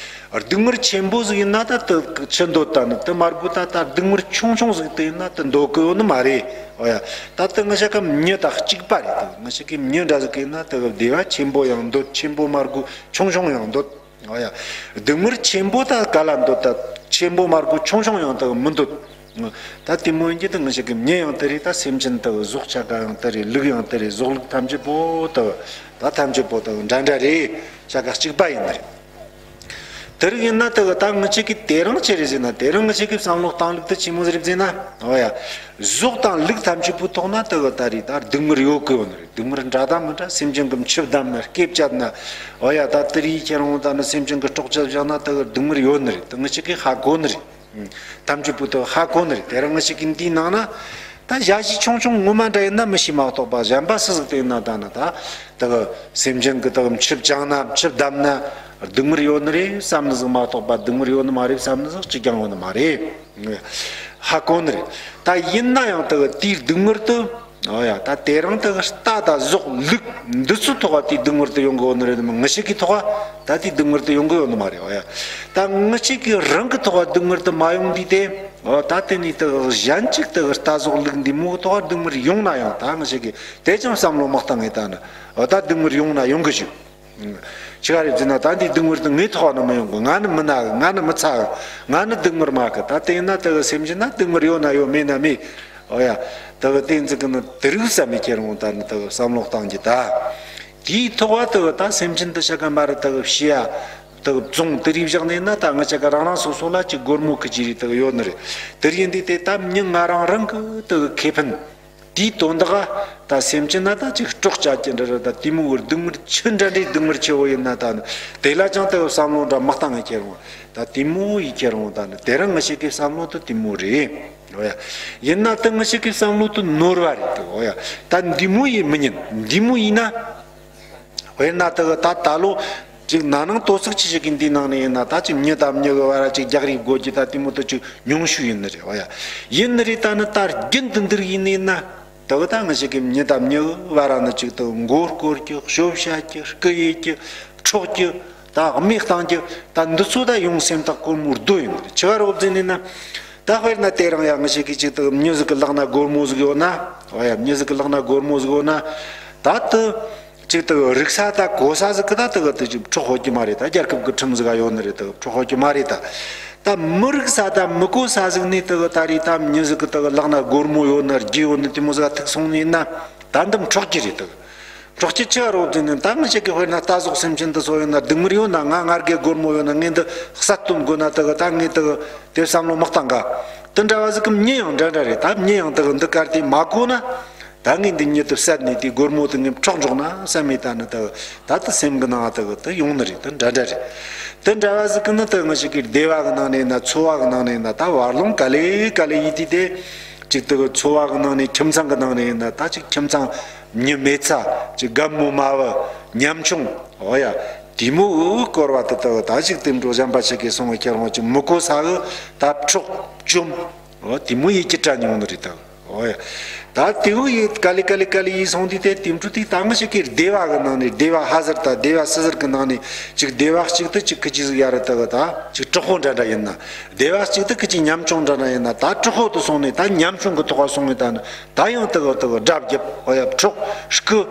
སྡུག་བསྔལ་ཆེན་པོ་ཟིག་ཡིན་ན་ད་དེ་ཆི་འདོད་ད་ནི་དེ་མར་གུ་ད་ད་སྡུག་བསྔལ་ཆུང་ཆུང་ཟིག་དེ་ཡིན་ན་དེ་འདོད་གི་ཡོད་ནི་མ་རེད། འོ་ཡ། ད་དེ་ང་ཅག་གི་མྱི་དང་གཅིག་པ་རེད། དེ་ང་ཅག་གི་མྱི་འདྲ་ཟིག་ཡིན་ན་དེ་བདེ་བ་ཆེན་པོ་ཡང་འདོད། ཆེན་པོ་མར་གུ་ཆུང་ཆུང་ཡང་འདོད། འོ་ཡ། སྡུག་བསྔལ་ཆེན་པོ་ད་ག་ལ་འདོད། ད་ཆེན་པོ་མར་གུ་ཆུང་ཆུང་ཡང་དེ་མི་འདོད། ད་དེ་མོ་ཡིན་གྱི་དེ་ང་ཅག་གི་མྱི་ཡང་དེ་རེད། ད་སེམས་ཅན་དེ་ཟོག་ཆ་ག་ཡང་དེ་རེད། ལུག་ཡང་དེ་རེད། ཟོག་ལུག་ཐམས་ཅད་པོ་དེ་ད་ཐམས་ཅད་པོ་དེ་འདྲ་འདྲ་རེད། ཆ་ག་གཅིག་པ་ཡིན་ནི་རེད། དེ་རིགས་ཡིན་ན་དེ་གི་ད་ང་ཅག་གིས་དེ་རིང་ཅི་རེད་ཟེར་ན། དེ་རིང་ང་ཅག་གིས་བསམ་བློ་བཏང་ལུགས་དེ་ཆི་མོ་ཟིག་རེད་ཟེར་ན། འོ་ཡ། ཟོག་དང་ལུག་ཐམས་ཅད་པོའི་ཐོག་ན་དེ་གི་ད་རེད་ད་སྡུག་བསྔལ་ཡོད་གི་ཡོད་ནི་རེད། སྡུག་བསྔལ་འདྲ་དང་མི་འདྲ། སེམས་ཅན་གི་མཆུ་བསྡམས་ན། སྐེ་བཅད་ན། འོ་ཡ། ད་དེ་རིགས་ཁྱེར་འོང་ད་ནི་སེམས་ཅན་གི་སྲོག་ཆགས་བཞག་ན་དེ་གི་སྡུག་བསྔལ་ཡོད་ནི་རེད། དེ་ང་ཅག་གིས་ཧ་གོ་ནི་རེད། ཐམས་ཅད་པོ་དེ་ཧ་གོ་ནི་རེད། དེ་རིང་ང་ཅག་གིས་འདིའི་ནང་ན་ད་ཞ་ཞི་ཆུང་ཆུང་ངོ་མ་འདྲ་ཡིན་ན་མི་ཤེས་མ་གཏོགས་པ་གཞན་པ་སུ་ཟིག་དེ་ཡིན་ན་ད་ནི་ད་དེ་གི་སེམས་ཅན་གི་དེ་གི་མཆུ་བཅངས་ན། མཆུ་བསྡམས་ན་སྡུག་བསྔལ་ཡོད་ནི་རེད་བསམ་ནི་ཟིག་མ་གཏོགས་པ་སྡུག་བསྔལ་ཡོད་ནི་མ་རེད་བསམ་ནི་ཟིག་གཅིག་ཀྱང་ཡོད་ནི་མ་རེད། ཧ་གོ་ནི་རེད། ད་ཡིན་ན་ཡང་དེ་གི་དེའི་སྡུག་བསྔལ་དེ། འོ་ཡ། ད་དེ་རིང་དེ་གི་རྟ་དང་ཟོག་ལུག་འདི་ཚོའི་ཐོག་ག་དེའི་སྡུག་བསྔལ་དེ་ཡོང་གི་ཡོད་ནི་རེད་མ། ང་ཅག་གི་ཐོག་ག་ད་དེའི་སྡུག་བསྔལ་དེ་ཡོང་གི་ཡོད་ནི་མ་རེད། འོ་ཡ། ད་ང་ཅག་གི་རང་གི་ཐོག་ག་སྡུག་བསྔལ་དེ་མ་ཡོང་དུས་དེ། འོ་ད་དེ་ནས་དེ་གི་གཞན་ཅིག་དེ་གི་རྟ་ཟོག་ལུག་འདི་མོ་གི་ཐོག་ག་སྡུག་བསྔལ་ཡོང་ན་ཡང་ད་ང་ཅག་གིས་དེ་ཅང་བསམ་བློ་མ་བཏང་ངས་ད་ནི། འོ་ད་སྡུག་བསྔལ་ཡོང་ན་ཡོང་གི་བཅུག་ཆི་ག་རེད་ཟེར་ན་ད་འདིའི་སྡུག་བསྔལ་དེ་ངའི་ཐོག་ནས་མི་ཡོང་གི། ང་ནི་མི་ན་གི། ང་ནི་མི་ཚ་གི། ང་ནི་སྡུག་བསྔལ་མེད་གི། ད་དེ་ཡིན་ན་དེ་གི་སེམས་ཅན་ན་སྡུག་བསྔལ་ཡོད་ན་ཡོད། མེད་ན་མེད། འོ་ཡ། དེ་གི་དེ་ཚོ་གི་ནི་དེ་རིགས་བསམ་མི་ཁྱེར་འོང་ད་ནི་དེ་གི་བསམ་བློ་བཏང་རྒྱུ་ད། དེའི་ཐོག་ག་དེ་གི་ད་སེམས་ཅན་དེ་ཆ་ག་མ་རེད། དེ་གི་བཤས་ཡ། དེ་གི་བཙོང་། དེ་རིགས་བཞག་ནས་ན་ད་ང་ཅག་གི་རང་རང་སོ་སོ་ལ་ཅིག་སྒོར་མོ་ཁུར་རྒྱུ་རེད་དེ་གི་ཡོད་ནི་རེད། དེ་རིགས་ཡིན་དུས་དེ་ད་མྱི་ང་རང་རང་གི་དེ་གི་ཁེ་ཕན། དེའི་དོན་དག་ད་སེམས་ཅན་ན་ད་ཅིག་སྲོག་བཅད་རྒྱུ་འདྲ་ར། ད་དེ་མོ་གི་སྡུག་བསྔལ་ཆི་འདྲ་འདྲའི་སྡུག་བསྔལ་ཆེ་བོ་ཡིན་ན་ད་ནི་དེ་ལ་ཅང་ད་བསམ་བློ་འདྲ་མ་བཏང་ངས་ཁྱེར་འོང་། ད་དེ་མོ་ཡིས་ཁྱེར་འོང་ད་ནི་དེ་རིང་ང་ཅག་གི་བསམ་བློ་དེ་དེ་མོ་རེད། འོ་ཡ། ཡིན་ན་ད་ང་ཅག་གི་བསམ་བློ་དེ་ནོར་བ་རེད་དེ། འོ་ཡ། ད་འདི་མོ་ཡིས་མི་ཉན། འདི་མོ་ཡིན་ན། དཔེར་ན་དེ་གི་ད་ད་ལོ་ཅིག་ན་ནིང་དོ་ཚིགས་ཆེ་ཞིག་གི་འདི་ནང་ནས་ཡིན་ན་ད་ཅིག་མྱི་དང་མྱི་གི་བར་ཅིག་རྒྱག་རེས་དགོས་རྒྱུ་ད་དེ་མོ་དེ་ཅིག་ཉུང་ཤོས་ཡིན་ནི་རེད། འོ་ཡ། ཡིན་ནི་རེད། ད་ནི་ད་རྒྱུན་དུ་འདིར་ཡིན་ནི་ཡིན་ན་དེ་གི་ད་ང་ཅག་གི་མྱི་དང་མྱི་གི་བར་ནི་ཅིག་དེ་མགོ་སྐོར་རྒྱུ། ཞོ་བཤའ་རྒྱུ། སྐུ་ཡེ་རྒྱུ། འཕྲོག་རྒྱུ། ད་རྨས་གཏང་རྒྱུ། ད་འདི་ཚོ་ད་ཡོང་སེམས་ཐག་གོར་མོ་རྡོ་ཡིན་ནི་རེད། ཆི་ག་རོབ་ཟེར་ནི་ཡིན་ན། ད་དཔེར་ན་དེ་རིང་ཡང་ང་ཅག་གི་ཅིག་དེ་མྱི་ཟིག་གི་ལག་ན་སྒོར་མོ་ཟིག་ཡོད་ན། འོ་ཡ། མྱི་ཟིག་གི་ལག་ན་སྒོར་མོ་ཟིག་ཡོད་ན། ད་དེ་ཅིག་དེ་རིག་ས་ད་གོ་ས་ཟིག་གི་ད་དེ་གི་དེ་ཅིག་འཕྲོག་ཤོར་རྒྱུ་མ་རེད། ད་རྒྱལ་ཁབ་གི་ཁྲིམས་ཟིག་ག་ཡོད་ནི་རེད། དེ་གི་འཕྲོག་ཤོར་རྒྱུ་མ་རེད། ད་ད་མི་རིག་ས་ད་མི་གོ་ས་ཟིག་ནས་དེ་གི་ད་རེད་ད་མྱི་ཟིག་གི་དེ་གི་ལག་ན་སྒོར་མོ་ཡོད་ན་རྒྱུ་ཡོད་ནི་དེ་མོ་ཟིག་ག་ཐུག་སོང་ནི་ཡིན་ན་ད་འདི་འཕྲོག་རྒྱུ་རེད། དེ་གི་འཕྲོག་རྒྱུ་ཆི་ག་རོབ་ཟེར་ནི་ཡིན་ན། ད་ང་ཅག་གི་དཔེར་ན་རྟ་ཟོག་སེམས་ཅན་དེ་ཚོ་ཡོད་ན་སྡུག་བསྔལ་ཡོད་ན། ང་ང་རྒྱལ་སྒོར་མོ་ཡོད་ན་ངས་འདི་གསར་གཏོད་དགོས་ན་དེ་གི་ད་ངས་དེ་གི་དེ་བསམ་བློ་མ་བཏང་ག་དེ་འདྲ་བ་ཟིག་གི་མྱི་ཡང་འདྲ་འདྲ་རེད། ད་མྱི་ཡང་དག་འདི་གར་དེ་མ་གོ་ན། ད་ངས་འདི་མྱི་དེ་བསད་ནས་དེ་སྒོར་མོ་དེ་ངས་འཕྲོག་འཇོག་ན་བསམ་མེད། ད་ནི་དག་ད་དེ་སེམས་གི་ནང་དག་དེ་ཡོང་ནི་རེད། དེ་འདྲ་འདྲ་རེད། དེ་འདྲ་བ་ཟིག་གི་ནི་དག་ང་ཞིག་གི་སྡེ་བ་གི་ནང་ནས་ཡིན་ན་ཚོ་བ་གི་ནང་ནས་ཡིན་ན། ད་བར་ལོང་ག་ལེ་ག་ལེ་ཡིན་དུས་དེ། ཅིག་དག་ཚོ་བ་གི་ནང་ནས་ཁྱིམ་ཚང་གི་ནང་ནས་ཡིན་ན། ད་ཅིག་ཁྱིམ་ཚང་མྱི་མེད་ས། ཅིག་རྒན་མོ་མ་བུ་ཉམ་ཆུང་། འོ་ཡ། དེ་མོ་གི་སྐོར་བ་དེ་དག་ད་ཅིག་དེ་འགྲོ་གཞན་པ་ཞིག་གིས་སོང་བའི་ཁྱེར་འོང་ཅིག་མི་གོ་ས་གི་ད་འཕྲོག་བཅོམ། འོ་དེ་མོ་ཡིད་ཀྱི་དྲན་ཡོང་ནི་རེད་ད། འོ་ཡ། ད་དེ་བོ་ཡིད་ག་ལེ་ག་ལེ་ག་ལེ་ཡིད་སོང་དུས་དེ་དེ་འཕྲོ་དེ་ད་ང་ཞིག་གི་སྡེ་བ་གི་ནང་ནས། སྡེ་བ་ཧ་ཟེར་ད་སྡེ་བ་སི་ཟེར་གི་ནང་ནས་ཅིག་སྡེ་བ་གཅིག་ཏུ་ཅིག་ཁི་ཅི་ཟིག་ཡ་ར་དག་ད་ཅིག་དྲག་པོ་འདྲ་འདྲ་ཡིན་ན། སྡེ་བ་གཅིག་ཏུ་ཁི་ཅི་ཉམ་ཆུང་འདྲ་འདྲ་ཡིན་ན། ད་དྲག་པོ་དུ་སོང་ནས་ད་ཉམ་ཆུང་གི་ཐོག་སོང་ནས་ད་ནི་ད་ཡང་དག་དག་དགྲ་བརྒྱབ། འོ་ཡ། འཕྲོག་རྐུ།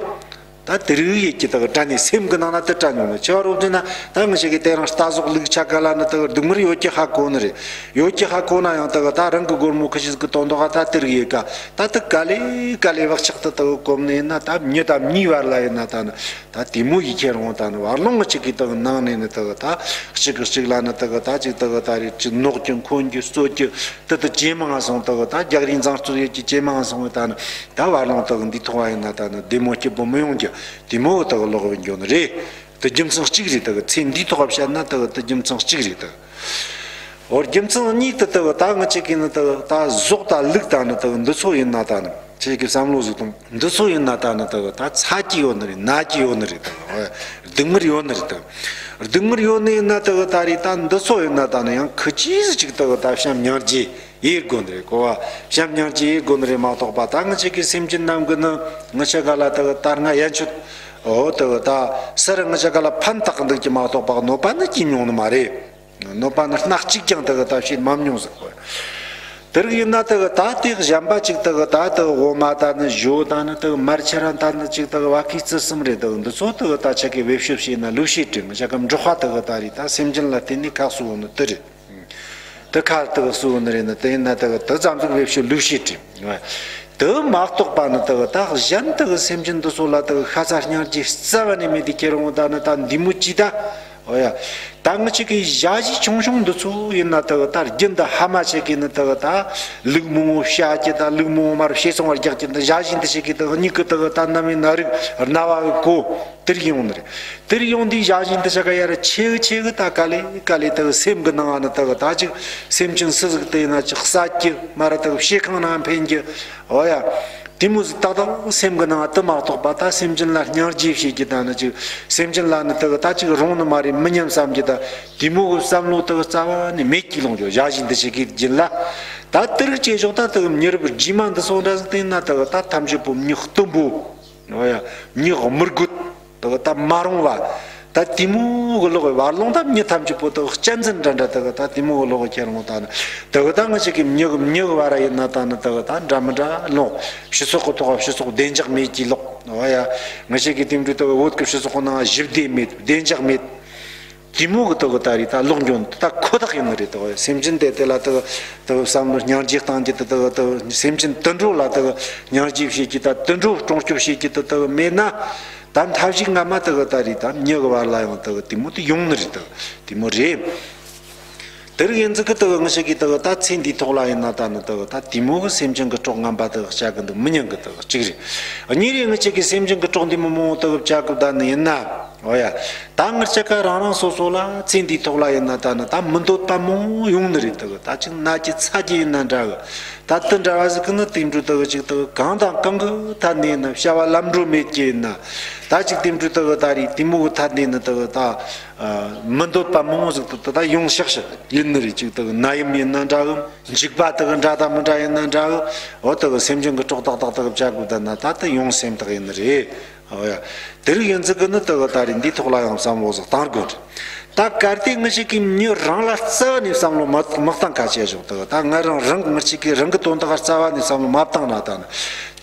ད་དེ་རིགས་ཡིད་ཀྱི་དག་དྲན་ནས་སེམས་གི་ནང་ན་དེ་དྲན་ཡོང་ནི། ཆེ་བ་རོབ་ཅིག་ན་ད་ང་ཞིག་གི་དེ་རིང་རྟ་ཟོག་ལུག་ཆ་ག་ལ་ནི་དག་སྡུག་མིར་ཡོད་ཀྱི་ཧ་གོ་ནི་རེད། ཡོད་ཀྱི་ཧ་གོ་ན་ཡང་དག་ད་རང་གི་སྒོར་མོ་ཁི་ཤི་གི་དོན་དག་ད་དེ་རིགས་ཡིད་ཀ་ད་དེ་ག་ལེ་ག་ལེ་བག་ཆགས་དེ་དག་གོམས་ནས་ཡིན་ན། ད་མྱི་དང་མྱིའི་བར་ལ་ཡིན་ན་ད་ནི་ད་དེ་མོ་ཡིད་ཁྱེར་འོང་ད་ནི་བར་ལོང་ང་ཅིག་གི་དག་ནང་ནས་ནི་དག་ད་གཅིག་གི་གཅིག་ལ་ནི་དག་ད་ཅིག་དག་ད་རེ་ཅིག་ནོག་རྒྱུ་འཁོན་རྒྱུ་རྩོད་རྒྱུ། དེ་དུ་ཇེ་མང་སོང་། དག་ད་རྒྱག་རེས་མཛངས་རྩོད་ཡོད་ཀྱི་ཇེ་མང་སོང་བས་ད་ནི་ད་བར་ལོང་དག་འདི་ཐོག་བ་ཡིན་ན་ད་ནི་བདེ་མོ་སྐྱིད་པོ་མི་ཡོང་རྒྱུ་དེ་མོ་དག་ལོག་བའི་འགྱོ་ནི་རེད། དེ་རྒྱུ་མཚན་གཅིག་རེད། དག་ཚེ་འདིའི་ཐོག་བཤད་ན་དག་དེ་རྒྱུ་མཚན་གཅིག་རེད། དག་འོ་རྒྱུ་མཚན་གཉིས་དེ་དག་ད་ང་ཅིག་གིས་ནི་དག་ད་ཟོག་དང་ལུག་དང་ནི་དག་འདི་ཚོ་ཡིན་ན་ད་ནི་ཁྱེད་ཀྱི་བསམ་བློ་ཟིག་དང་། འདི་ཚོ་ཡིན་ན་ད་ནི་དག་ད་ཚ་གྱི་ཡོད་ནི་རེད། ན་གྱི་ཡོད་ནི་རེད། དག་སྡུག་མིར་ཡོད་ནི་རེད། དག་སྡུག་མིར་ཡོད་ནི་ཡིན་ན་དག་ད་རེད། ད་འདི་ཚོ་ཡིན་ན་ད་ནི་ཡང་ཁི་ཅིག་ཟིག་ཅིག་དག་ད་བྱམས་སྙིང་རྗེ་ཡེད་དགོས་ནི་རེད། གོ་བ། བྱམས་སྙིང་རྗེ་ཡེད་དགོས་ནི་རེད་མ་གཏོགས་པ། ད་ང་ཅིག་གི་སེམས་ཅན་རྣམས་ཀྱི་ནི་ང་ཅག་ག་ལ་དག་ད་སྔ་ཡན་ཆད། འོ་དག་ད་སར་ང་ཅག་ག་ལ་ཕན་ཐོགས་འདུག་གི་མ་གཏོགས་པ་གནོད་པ་ནི་སྐྱེལ་མྱོང་ནི་མ་རེད། གནོད་པ་ནི་སྣ་གཅིག་ཀྱང་དག་ད་བྱེད་མ་མྱོང་ཟེར་གོ། དེ་རིགས་ཡིན་ན་དག་ད་དེ་གཞན་པ་ཅིག་དག་ད་དག་འོ་མ་ད་ནི་ཞོ་ད་ནི་དག་མར་ཆུ་ར་ད་ནི་ཅིག་དག་བ་ཀི་རྩི་གསུམ་རེད། དག་འདི་ཚོ་དག་ད་ཆ་གི་བེད་སྤྱོད་བྱས་ན་ལུག་ཤེད་དྲི། ང་ཅག་གི་འབྲོག་པ་དག་ད་རེད། ད་སེམས་ཅན་ལ་བརྟེན་ནས་ཁ་གསོ་ནི་དེ་རེད། དེ་ཁ་དག་གསོ་ནི་རེད་ན། དེ་ཡིན་ན་དག་དེ་ཙམ་ཟིག་བེད་སྤྱོད་ལུག་ཤེད་དྲི། དེ་མ་གཏོགས་པ་ནི་དག་ད་གཞན་དག་སེམས་ཅན་འདི་ཚོ་ལ་དག་ཤ་ཚ་སྙིང་རྗེ་རྩ་བ་ནས་མེད་དེ་ཁྱེར་འོང་ད་ནི་ད་འདི་མོ་ཅི་ད། འོ་ཡ། ད་ང་ཅག་གི་ཞ་ཞི་ཆུང་ཆུང་འདི་ཚོ་ཡིན་ན་དག་ད་རྒྱུན་དུ་ཧ་མ་ཆེ་གི་ནི་དག་ད་ལུག་མང་བོ་བཤའ་གི་ད་ལུག་མང་བོ་མར་བཤས་སོང་བར་རྒྱག་གི་ད་ཞ་ཞི་འདི་ཆེ་གི་དག་མྱིག་གི་དག་ད་ནམ་ཡིན་ན་རིག་རྣ་བ་གི་གོ། དེར་ཡོང་ནི་རེད། དེར་ཡོང་དུས་ཞ་ཞི་འདི་ཆ་ག་ཡ་ར་ཆེ་གི་ཆེ་གི་ད་ག་ལེ་ག་ལེ་དག་སེམས་གི་ནང་ང་ནི་དག་ད་ཅིག་སེམས་ཅན་སུ་ཟིག་དེ་ཡིན་ན་ཅིག་བསད་རྒྱུ་མ་ར་དག་བཤས་ཁང་ནང་འཕེན་རྒྱུ། འོ་ཡ། དེ་མོ་ཟིག་ཏག་ཏག་སེམས་གི་ནང་ང་དེ་མ་གཏོགས་པ་ད་སེམས་ཅན་ལ་སྙིང་རྗེ་བྱེད་རྒྱུ་ད་ནི་ཅིག་སེམས་ཅན་ལ་ནི་དག་ད་ཅིག་རུང་ནི་མ་རེད་མི་ཉན་བསམ་རྒྱུ་ད་དེ་མོ་གི་བསམ་བློ་དག་རྩ་བ་ནས་མེད་ཀྱི་ལོང་རྒྱུ། ཞ་ཞི་འདི་ཆེ་གི་རྒྱུན་ལ་ད་དེ་རིགས་བྱེད་ཆོག་ད་དག་མྱི་རབས་རྗེས་མ་འདི་ཚོ་འདྲ་ཟིག་དེ་ཡིན་ན་དག་ད་ཐམས་ཅད་པོ་མྱི་གཏུམ་པོ། འོ་ཡ། མྱི་དམུ་རྒོད། དག་ད་མ་རུང་བ། ད་དེ་མོ་གི་ལོག་གི་བར་ལོང་ད་མྱི་ཐམས་ཅད་པོ་དག་གཅན་གཟན་འདྲ་འདྲ་དག་ད་དེ་མོ་གི་ལོག་གི་ཁྱེར་འོང་ད་ནི་དག་ད་ང་ཅག་གི་མྱི་གི་མྱི་གི་བར་ཡིན་ན་ད་ནི་དག་ད་འདྲ་མི་འདྲ་ལོག་སྤྱི་ཚོགས་གི་ཐོག་སྤྱི་ཚོགས་བདེ་འཇགས་མེད་ཀྱི་ལོག་འོ་ཡ། ང་ཅག་གི་དེ་འདྲའི་དག་བོད་ཀྱི་སྤྱི་ཚོགས་གི་ནང་ཞི་བདེ་མེད། བདེ་འཇགས་མེད། དེ་མོ་གི་དག་ད་རེད། ད་ལོག་འགྱོ་ནི་ད་ཁོ་ཐག་ཡིན་ནི་རེད། དག་སེམས་ཅན་དེ་དེ་ལ་དག་དག་བསམ་བློ་སྙིང་རྗེ་བཏང་རྒྱུ་དེ་དག་དག་སེམས་ཅན་དུད་འགྲོ་ལ་དག་སྙིང་རྗེ་བྱེད་རྒྱུ་ད་དུད་འགྲོ་སྲུང་སྐྱོབ་བྱེད་རྒྱུ་དེ་དག་མེད་ན། ད་མཐའ་བཞིག་སྔ་མ་དག་ད་རེད། ད་མྱི་གི་བར་ལ་ཡང་དག་དེ་མོ་དེ་ཡོང་ནི་རེད། དག་དེ་མོ་རེད། དེ་རིགས་ཡིན་ཙི་གི་དག་ང་ཅག་གི་དག་ད་ཚེ་འདིའི་ཐོག་ལ་ཡིན་ན་ད་ནི་དག་ད་དེ་མོ་གི་སེམས་ཅན་གི་སྲོག་ངན་པ་དག་བཅད་གི་འདུག་མི་ཉན་གི། དག་གཅིག་རེད། གཉིས་རེད། ང་ཅག་གི་སེམས་ཅན་གི་སྲོག་འདི་མོ་མང་བོ་དག་བཅད་གི་བསྡད་ནི་ཡིན་ན། འོ་ཡ། ད་ང་ཅག་ག་རང་རང་སོ་སོ་ལ་ཚེ་འདིའི་ཐོག་ལ་ཡིན་ན་ད་ནི་ད་མི་འདོད་པ་མང་བོ་ཡོང་ནི་རེད། དག་ད་ཅིག་ན་གི་ཚ་གི་ཡིན་ན་འདྲ་གི། ད་དེ་འདྲ་བ་ཟིག་གི་ནི་དེ་འདྲ་དག་ཅིག་དག་གང་དང་གང་གི་ཐད་ནས་ཡིན་ན་བྱ་བ་ལམ་འགྲོ་མེད་ཀྱི་ཡིན་ན། ད་ཅིག་དེ་འདྲ་དག་ད་རེད། དེ་མོ་གི་ཐད་ནས་ནི་དག་ད་མི་འདོད་པ་མང་བོ་ཟིག་དག་ད་ཡོང་ཤག་ཤག་ཡིན་ནི་རེད། ཅིག་དག་ནད་ཡམས་ཡིན་ན་འདྲ་གི། འཇིགས་པ་དག་འདྲ་དང་མི་འདྲ་ཡིན་ན་འདྲ་གི། འོ་དག་སེམས་ཅན་གི་སྲོག་ཏག་ཏག་དག་བཅད་གི་བསྡད་ན་ད་དེ་ཡོང་སེམས་ཐག་ཡིན་ནི་རེད། འོ་ཡ། དེ་རིགས་ཡིན་ཙི་གི་ནི་དག་ད་རེད། འདིའི་ཐོག་ལ་ཡང་བསམ་བློ་ཟིག་བཏང་དགོས་རེད། ད་གལ་ཏེ་ང་ཅག་གིས་མྱི་རང་ལ་རྩ་བ་ནས་བསམ་བློ་མ་མ་བཏང་ཁ་ཆེ་ཞོག་དག་ད་ང་རང་རང་ང་ཅག་གིས་རང་གི་དོན་དག་རྩ་བ་ནས་བསམ་བློ་མ་བཏང་ན་ད་ནི་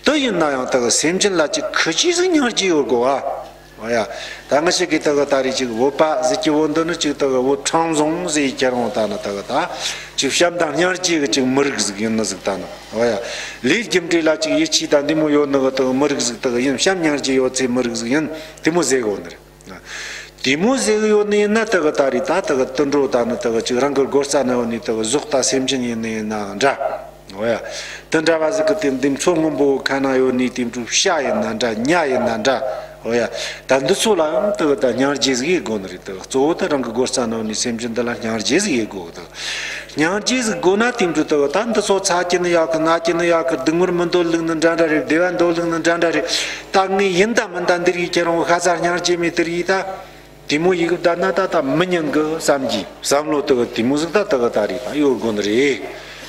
དེ་ཡིན་ན་ཡང་དག་སེམས་ཅན་ལ་ཅིག་ཁི་ཅིག་ཟིག་སྙིང་རྗེ་ཡོད་དགོས་ཨ། འོ་ཡ། ད་ང་ཅག་གིས་དག་ད་རེད། ཅིག་བོད་པ་ཟེར་གྱི་བོ་འདི་ནི་ཅིག་དག་བོད་ཁྲང་ཟོང་ཟེར་ཁྱེར་འོང་ད་ནི་དག་ད་ཅིག་བྱམས་དང་སྙིང་རྗེ་གི་ཅིག་མི་རིགས་ཟིག་ཡིན་ནི་ཟིག་ད་ནི། འོ་ཡ། ལས་རྒྱུ་འབྲས་ལ་ཅིག་ཡིད་ཆེས་དང་འདི་མོ་ཡོད་ནི་གི་དག་མི་རིགས་ཟིག་དག་ཡིན། བྱམས་སྙིང་རྗེ་ཡོད་ཚེ་མི་རིགས་ཟིག་ཡིན། དེ་མོ་ཟེར་གོ་ནི་རེད། དེ་མོ་ཟེར་གི་ཡོད་ནི་ཡིན་ན་དེ་གི་ད་རེད། ད་དེ་གི་དུད་འགྲོ་ད་ནི་དེ་གི་ཅིག་རང་གི་སྒོ་རྩ་ན་ཡོད་ནི་དེ་གི་གཟུགས་དང་སེམས་ཅན་ཡིན་ནི་ཡིན་ནའང་འདྲ། འོ་ཡ། དེ་འདྲ་བ་ཟིག་གི་དེ་འདི་མཚོ་སྔོན་པོ་ཁ་ན་ཡོད་ནི་དེ་འདྲ་བྱ་ཡིན་ན་འདྲ། ཉ་ཡིན་ན་འདྲ། འོ་ཡ། ད་འདི་ཚོ་ལ་ཡང་དེ་གི་ད་སྙིང་རྗེ་ཟིག་ཡེད་དགོས་ནི་རེད། དེ་གི་གཙོ་བོ་དེ་རང་གི་སྒོ་རྩ་ན་ཡོད་ནི་སེམས་ཅན་འདི་ལ་སྙིང་རྗེ་ཟིག་ཡེད་དགོས། དེ་གི་སྙིང་རྗེ་ཟིག་དགོས་ན་དེ་འདྲ་དེ་གི་ད་འདི་ཚོ་ཚ་གི་ནི་ཡག་གི། ན་གི་ནི་ཡག་གི། སྡུག་བསྔལ་མི་འདོད་ལུགས་ནི་འདྲ་འདྲ་རེད། བདེ་བ་འདོད་ལུགས་ནི་འདྲ་འདྲ་རེད། ད་ངས་ཡིན་ད་མིན་ད་འདི་རིགས་ཁྱེད་རང་ཤ་ཚ་སྙིང་རྗེ་མེད་དེ་རིགས་ད། དེ་མོ་ཡིག་བསྡད་ན་ད་ད་མི་ཉན་གི་བསམ་གྱི་བསམ་བློ་དེ་གི་དེ་མོ་ཟིག་ད་དེ་གི་ད་རེད། ད་ཡོད་དགོས་ནི་རེད།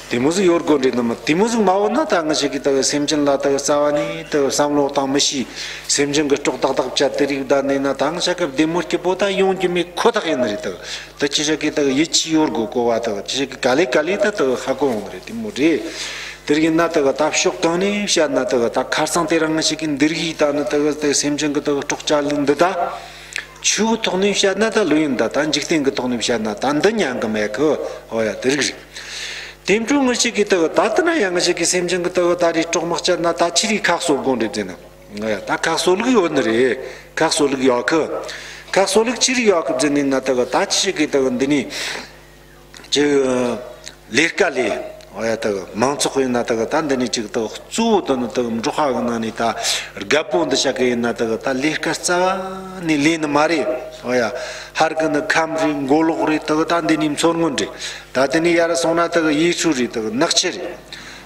དེ་མོ་ཟིག་ཡོད་དགོས་རེད། ནི་མི་དེ་མོ་ཟིག་མ་ཡོད་ན་ད་ང་ཞིག་གིས་དེ་གི་སེམས་ཅན་ལ་དེ་གི་རྩ་བ་ནས་དེ་གི་བསམ་བློ་བཏང་མི་ཤེས། སེམས་ཅན་གི་སྲོག་ཏག་ཏག་བཅད་དེ་རིགས་བསྡད་ནས་ན་ད་ང་ཞིག་གི་བདེ་མོ་སྐྱིད་པོ་ད་ཡོང་རྒྱུ་མེད་ཁོ་ཐག་ཡིན་ནི་རེད། དེ་གི་དེ་ཅི་ཞིག་གིས་དེ་གི་ཡིད་ཆེས་ཡོད་དགོས་གོ་བ། དེ་གི་ཅི་ཞིག་གིས་ག་ལེ་ག་ལེ་ད་དེ་གི་ཧ་གོ་ཡོང་ནི་རེད། དེ་མོ་རེད། དེ་རིགས་ཡིན་ན་དེ་གི་ད་ཕྱོགས་གང་ནས་བཤད་ན་དེ་གི་ད་ཁ་སང་དེ་རིང་ང་ཞིག་གིས་འདི་རིགས་ད་ནི་དེ་གི་དེ་སེམས་ཅན་གི་དེ་གི་སྲོག་བཅད་ལུགས་འདི་ད། ཆོས་ཀྱི་ཐོག་ནས་བཤད་ན་ད་ལོས་ཡིན། ད་ད་འཇིག་རྟེན་གྱི་ཐོག་ནས་བཤད་ན་ད་འདི་ཉན་གི་མེད་གི། འོ་ཡ། དེ་རིགས་རེད། དེ་འཕྲོ་ང་ཞིག་གིས་དེ་གི་ད་ལྟ་ན་ཡང་ང་ཞིག་གིས་སེམས་ཅན་གི་དེ་གི་ད་རེས་སྲོག་མ་བཅད་ན་ད་ཅི་རིགས་ཁ་གསོ་དགོས་རེད་ཟེར་ན། འོ་ཡ། ད་ཁ་གསོ་ལུགས་ཡོད་ནི་རེད། ཁ་གསོ་ལུགས་ཡོད་གི། ཁ་གསོ་ལུགས་ཅི་རིགས་ཡོད་གི་ཟེར་ནས་ན་དེ་གི་ད་ཅི་ཞིག་གིས་དེ་གི་འདི་ནས། ཅིག་ལས་ཀ་ལས། འོ་ཡ། དག་མང་ཚོགས་ཡིན་ན་དག་ད་འདི་ནས་ཅིག་དག་གཙོ་བོ་དོན་ནི་དག་འབྲོག་པ་གི་ནང་ནས་ད་རྒད་པོ་འདི་ཆ་གི་ཡིན་ན་དག་ད་ལས་ཀ་རྩ་བ་ནས་ལས་ནི་མ་རེད། འོ་ཡ། ཧར་གི་ནི་ཁམས་རེད། མགོ་ལོག་རེད། དག་ད་འདི་ནས་མཚོ་སྔོན་རེད། ད་འདི་ནས་ཡར་སོང་ན་དག་ཡུས་ཧྲུའུ་རེད། དག་ནག་ཆུ་རེད།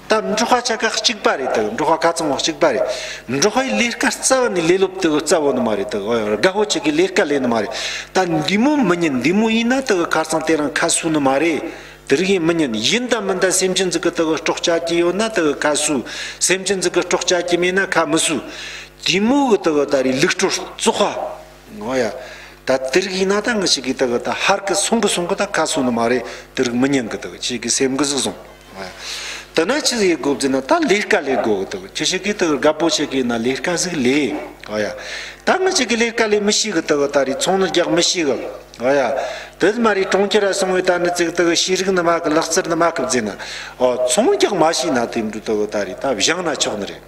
ད་འབྲོག་པ་ཆ་ག་གཅིག་པ་རེད། དག་འབྲོག་པ་ཁ་ཚང་བ་གཅིག་པ་རེད། འབྲོག་པའི་ལས་ཀ་རྩ་བ་ནས་ལས་སློབ་དག་རྩ་བོ་ནི་མ་རེད། དག་འོ་ཡ། རྒད་པོ་ཆ་གི་ལས་ཀ་ལས་ནི་མ་རེད། ད་འདི་མོ་མི་ཉན། འདི་མོ་ཡིན་ན་དག་ཁ་སང་དེ་རིང་ཁ་གསོ་ནི་མ་རེད། དེ་རིགས་ཡིན་མི་ཉན། ཡིན་ད་མིན་ད་སེམས་ཅན་ཟིག་གི་དག་སྲོག་བཅད་ཀྱི་ཡོད་ན་དག་ཁ་གསོ། སེམས་ཅན་ཟིག་གི་སྲོག་བཅད་ཀྱི་མེད་ན་ཁ་མི་གསོ། དེ་མོ་གི་དག་ད་རེས་ལུགས་སྲོལ་བཙོག་པ། འོ་ཡ། ད་དེ་རིགས་ཡིན་ན་ད་ང་ཞིག་གིས་དག་ད་ཧར་གི་སོང་གི་སོང་གི་ད་ཁ་གསོ་ནི་མ་རེད། དེ་རིགས་མི་ཉན་གི། དག་ཁྱེད་ཀྱི་སེམས་གི་ཟིག་བཟུང་། འོ་ཡ། དེ་ན་ཆི་ཟིག་ཡེད་དགོས་ཟེར་ན་ད་ལས་ཀ་ལས་དགོས་གི། དག་ཁྱེད་ཞིག་གིས་དག་རྒད་པོ་ཆ་གི་ཡིན་ན་ལས་ཀ་ཟིག་ལས། འོ་ཡ། ད་ང་ཞིག་གིས་ལས་ཀ་ལས་མི་ཤེས་གི། དག་ད་རེས་ཚོང་ནི་རྒྱག་མི་ཤེས་གི། འོ་ཡ། དེ་མ་རེད། གྲོང་ཁྱེར་ར་སོང་བའི་ད་ནི་ཅིག་དག་ཤེས་རིག་ནི་མ་གི། ལག་རྩལ་ནི་མ་གི་ཟེར་ན། འོ། ཚོང་རྒྱག་མ་ཤེས་ན་དེ་འདྲ་དག་ད་རེས་ད་བཞེངས་ན་ཆོག་ནི་རེད།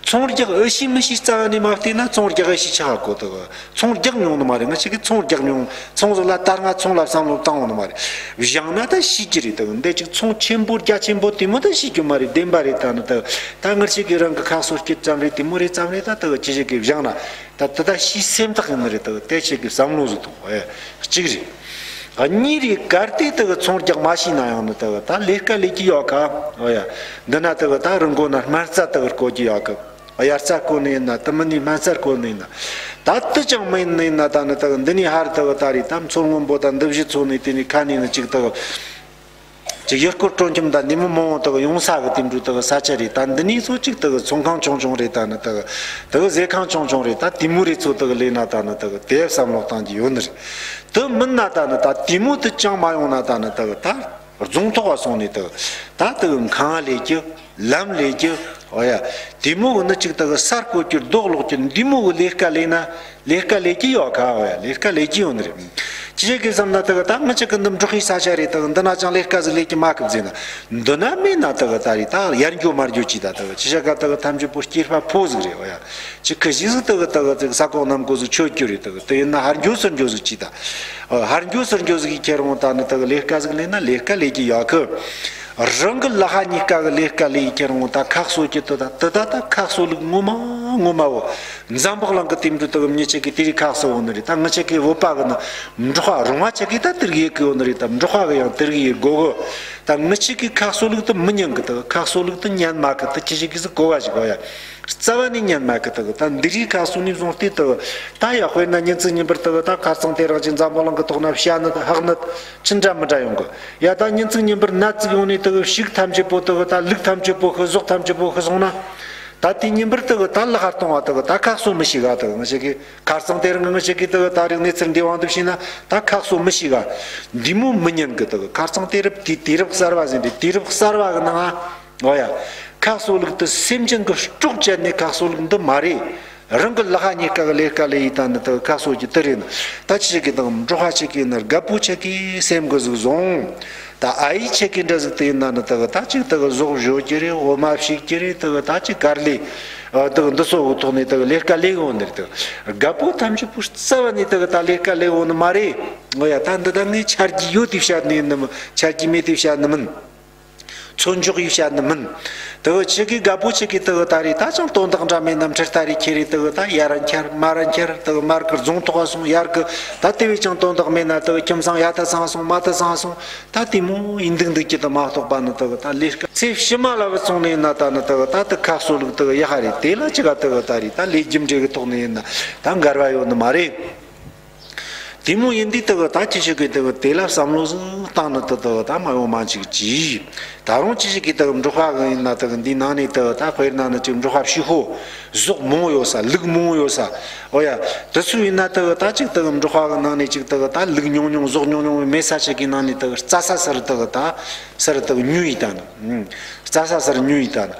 ཚོང་རྒྱག་ཨེ་ཤེས་མི་ཤེས་རྩ་བ་ནས་མ་བལྟས་ན་ཚོང་རྒྱག་ཨེ་ཤེས་ཆགས་གོ། དག་ཚོང་རྒྱག་མྱོང་ནི་མ་རེད། ང་ཞིག་གིས་ཚོང་རྒྱག་མྱོང་། ཚོང་ཟིག་ལ་ད་སྔ་ཚོང་ལ་བསམ་བློ་བཏང་ཡོང་ནི་མ་རེད། བཞེངས་ན་ད་ཤེས་ཀྱི་རེད། དག་འདི་ཅིག་ཚོང་ཆེན་པོ་རྒྱ་ཆེན་པོ་དེ་མོ་ད་ཤེས་རྒྱུ་མ་རེད། བདེན་པ་རེད། ད་ནི་དག་ད་ང་ཞིག་གིས་རང་གི་ཁ་གསོ་སྐྱིད་ཙམ་རེད། དེ་མོ་རེད་ཙམ་རེད། ད་དག་ཁྱེད་ཞིག་གིས་བཞེངས་ན། ད་དེ་ད་ཤེས་སེམས་ཐག་ཡིན་ནི་རེད། དག་དེ་ཆེ་གི་བསམ་བློ་ཟིག་ཐོངས། ཨེ། གཅིག་རེད། གཉིས་རེད། གལ་ཏེ་དག་ཚོང་རྒྱག་མ་ཤེས་ན་ཡང་ནི་དག་ད་ལས་ཀ་ལས་ཀྱི་ཡོད་ཀ། ཨོ་ཡ། འདི་ན་དག་ད་རི་མགོ་ན་སྨན་རྩྭ་དག་རྐོ་གི་ཡོད་ཀ། དབྱར་རྩྭ་རྐོ་ནི་ཡིན་ན། དེ་མིན་ནི་སྨན་རྩྭ་རྐོ་ནི་ཡིན་ན། ད་དེ་ཅང་མིན་ནི་ཡིན་ན། ད་ནི་དག་འདི་ནས་ཧར་དག་ད་རེད། ད་མཚོ་སྔོན་པོ་ད་འདི་བཞི་ཚོ་ནི་དེ་ནི་ཁ་ནས་ནི་གཅིག་དག་ཅིག་ཡུལ་སྐོར་སྤྲོ་འཆམ་དང་འདི་མི་མང་བོ་དག་ཡོང་ས་གི་དེ་འདྲ་དག་ས་ཆ་རེད། ད་འདི་ནས་ཚོ་གཅིག་དག་ཚོང་ཁང་ཆུང་ཆུང་རེད། ད་ནི་དག་དག་ཟས་ཁང་ཆུང་ཆུང་རེད། ད་དེ་མོ་རེ་ཚོ་དག་ལས་ན་ད་ནི་དག་དེ་བསམ་བློ་གཏང་རྒྱུ་ཡོད་ནི་རེད། དེ་མིན་ན་ད་ནི་ད་དེ་མོ་དེ་ཅང་མ་ཡོང་ན་ད་ནི་དག་ད་རྫོང་ཐོག་ག་སོང་ནས་དག་ད་དག་ཁང་ལས་རྒྱུ། ལམ་ལས་རྒྱུ། འོ་ཡ། དེ་མོ་གི་ནི་གཅིག་དག་ས་རྐོ་རྒྱུ། རྡོ་སློག་རྒྱུ། འདི་མོ་གི་ལས་ཀ་ལས་ན་ལས་ཀ་ལས་ཀྱི་ཡོད་ཀ། འོ་ཡ། ལས་ཀ་ལས་ཀྱི་ཡོད་ནི་རེད། ཅི་ཞིག་གི་བསམ་ན་དག་ད་ང་ཅག་གི་འདི་འབྲོག་པའི་ས་ཆ་རེད། དག་འདི་ན་ཅང་ལས་ཀ་ཟིག་ལས་ཀྱི་མ་གི་ཟེར་ན། འདི་ན་མེད་ན་དག་ད་རེད། ད་ཡར་འགྱོ་མར་འགྱོ་ཅི་ད་དག་ཅི་ཞིག་ག་དག་ཐམས་ཅད་པོ་སྐྱེས་པ་ཕོ་ཟིག་རེད། འོ་ཡ། ཅི་ཁི་ཞིག་ཟིག་དག་དག་ཅིག་ས་གོག་གནམ་གོག་ཟིག་ཆོད་རྒྱུ་རེད། དག་དེ་ཡིན་ན་ཧར་འགྱོ་ཚུར་འགྱོ་ཟིག་ཅི་ད། འོ། ཧར་འགྱོ་ཚུར་འགྱོ་ཟིག་གི་ཁྱེར་འོང་ད་ནི་དག་ལས་ཀ་ཟིག་ལས་ན་ལས་ཀ་ལས་ཀྱི་ཡོད་གི། རང་གི་ལ་ཧ་གཉིས་ཀ་གི་ལས་ཀ་ལས་ཡི་ཁྱེར་འོང་ད་ཁ་གསོ་གི་དུ་ད་དུ་ད་ད་ཁ་གསོ་ལུགས་ངོ་མ་ངོ་མ་བོ། འཛམ་བུ་གླིང་གི་དེ་འདྲ་དུ་གི་མྱི་ཆེ་གི་དེ་རིགས་ཁ་གསོ་བོ་ནི་རེད། ད་ང་ཆེ་གི་བོད་པ་གི་ནི་འབྲོག་པ་རོང་བ་ཆེ་གི་ད་དེ་རིགས་ཡེ་གི་བོ་ནི་རེད། ད་འབྲོག་པ་གི་ཡང་དེ་རིགས་ཡེ་དགོ་གི། ད་ང་ཆེ་གི་ཁ་གསོ་ལུགས་དུ་མི་ཉན་གི། ད་ཁ་གསོ་ལུགས་དུ་ཉན་མ་གི། ད་ཁྱེད་ཆེ་གི་ཟིག་གོ་བ་ཞིག་གོ་ཡ། རྩ་བ་ནས་ཉན་མ་གི། ད་ད་འདི་རིགས་ཁ་གསོ་ནས་བཟུང་སྟེ་ད་ད་ཡ་དཔེར་ན་ཉིན་གཅིག་ཉིན་པར་ད་ད་ཁ་རྩང་དེ་རང་ཅིག་འཛམ་བུ་གླིང་གི་ཐོག་ན་བྱ་ནི་ད་ཧག་ནི་ཅི་འདྲ་མི་འདྲ་ཡོང་གི། ཡ་ད་ཉིན་གཅིག་ཉིན་པར་ནད་ཅིག་ཡོང་ནས་ད་ཕྱུགས་ཐམས་ཅད་པོ་ད་ད་ལུག་ཐམས་ཅད་པོ་ཤི་ཟོག་ཐམས་ཅད་པོ་ཤི་སོང་ན། ད་དེ་ཉིན་པར་ད་ད་ལག་ཧར་གཏོང་བ་ད་ད་ཁ་གསོ་མི་ཤེས་ག། ད་ང་ཞིག་གི་ཁ་རྩང་དེ་རང་ང་ཞིག་གི་ད་ད་རིག་གནས་ཚུལ་འདི་དབང་དུ་བྱས་ན་ད་ཁ་གསོ་མི་ཤེས་ག། འདི་མོ་མི་ཉན་གི། ད་ཁ་རྩང་དེ་རབས་དེ་དུས་རབས་གསར་བ་ཟིན་ཏེ་དུས་རབས་གསར་བ་གི་ནང་ང་། འོ་ཡ། ཁ་གསོ་ལུགས་དུ་སེམས་ཅན་གྱི་སྲོག་བཅད་ནས་ཁ་གསོ་ལུགས་འདི་མ་རེད། རང་གི་ལག་པ་གཉིས་ཀ་གི་ལས་ཀ་ལས་ཡི་ད་ནི་ད་ཁ་གསོ་རྒྱུ་དེ་རེད་ནི། ད་ཅི་ཞིག་གི་དང་འབྲོག་པ་ཆེ་གི་ནི་རྒད་པོ་ཆེ་གི་སེམས་གི་ཟིག་བཟུང་། ད་ཨ་ཡི་ཆེ་གི་འདྲ་ཟིག་དེ་ཡིན་ན་ནི་ད་ད་ཅིག་ད་གི་ཟོག་བཞོ་རྒྱུ་རེད། འོ་མ་བྱུག་རྒྱུ་རེད། ད་ད་ཅིག་དཀར་ལས། ཨ། དག་འདི་ཚོ་གི་ཐོག་ནས་དག་ལས་ཀ་ལས་འོང་ནི་རེད། དག་རྒད་པོ་ཐམས་ཅད་པོ་རྩ་བ་ནས་དག་ད་ལས་ཀ་ལས་འོང་ནི་མ་རེད། འོ་ཡ། ད་འདི་ད་ངས་ཆ་རྒྱུས་ཡོད་དེ་བཤད་ནི་ཡིན་ནམ། ཆ་རྒྱུས་མེད་དེ་བཤད་ནི་མིན། ཚོད་འཇོག་ཡེ་བཤད་ནི་མིན། དག་ཆི་གི་རྒད་པོ་ཆི་གི་དག་ད་རེད། ད་ཅང་དོན་དག་འདྲ་མེད་ནམ། ཁྲི་ད་རེད། ཁྱེད་རེད། དག་ད་ཡར་འཁྱར་མར་འཁྱར། དག་མར་གི་རྫོང་ཐོག་སོང་། ཡར་གི་ད་དེ་བས་ཀྱང་དོན་དག་མེད་ན་དག་ཁྱིམ་ཚང་ཡར་ད་ཚང་སོང་མར་ད་ཚང་སོང་། ད་དེ་མོ་ཡིན་འདུག་འདུག་གི་དུ་མ་གཏོགས་པ་ནི་དག་ད་ལས་ཀ་ཚེ་ཕྱི་མ་ལ་བུད་སོང་ནས་ན་ད་ནི་དག་ད་དུ་ཁ་གསོ་ལུགས་དག་ཡག་རེད། དེ་ལ་ཅི་ག་དག་ད་རེད། ད་ལས་རྒྱུ་འབྲས་ཀྱི་ཐོག་ནས་ཡིན་ན་ད་འགལ་བ་ཡོད་ནི་མ་རེད། དེ་མོ་ཡིན་དུས་དག་ད་ཅི་ཞིག་གི་དག་དེ་ལ་བསམ་བློ་ཟིག་བཏང་ནི་དུ་དག་ད་མ་ཡོང་མ་ཅིག་གྱིས། ད་རུང་ཅི་ཞིག་གི་དག་འབྲོག་པ་གི་ཡིན་ན་དག་འདི་ནང་ནས་དག་ད་དཔེར་ན་ནི་ཅིག་འབྲོག་པ་ཕྱུག་པོ་ཟོག་མང་པོ་ཡོད་ས། ལུག་མང་པོ་ཡོད་ས། འོ་ཡ། དེ་ཚོ་ཡིན་ན་དག་ད་ཅིག་དག་འབྲོག་པ་གི་ནང་ནས་ཅིག་དག་ད་ལུག་ཉུང་ཉུང་ཟོག་ཉུང་ཉུང་མེད་ས་ཞིག་གི་ནང་ནས་དག་རྩྭ་ས་ཟེར་དག་ད་ཟེར་དག་ཉོས་ཡི་ད་ནི། རྩྭ་ས་ཟེར་ཉོས་ཡི་ད་ནི།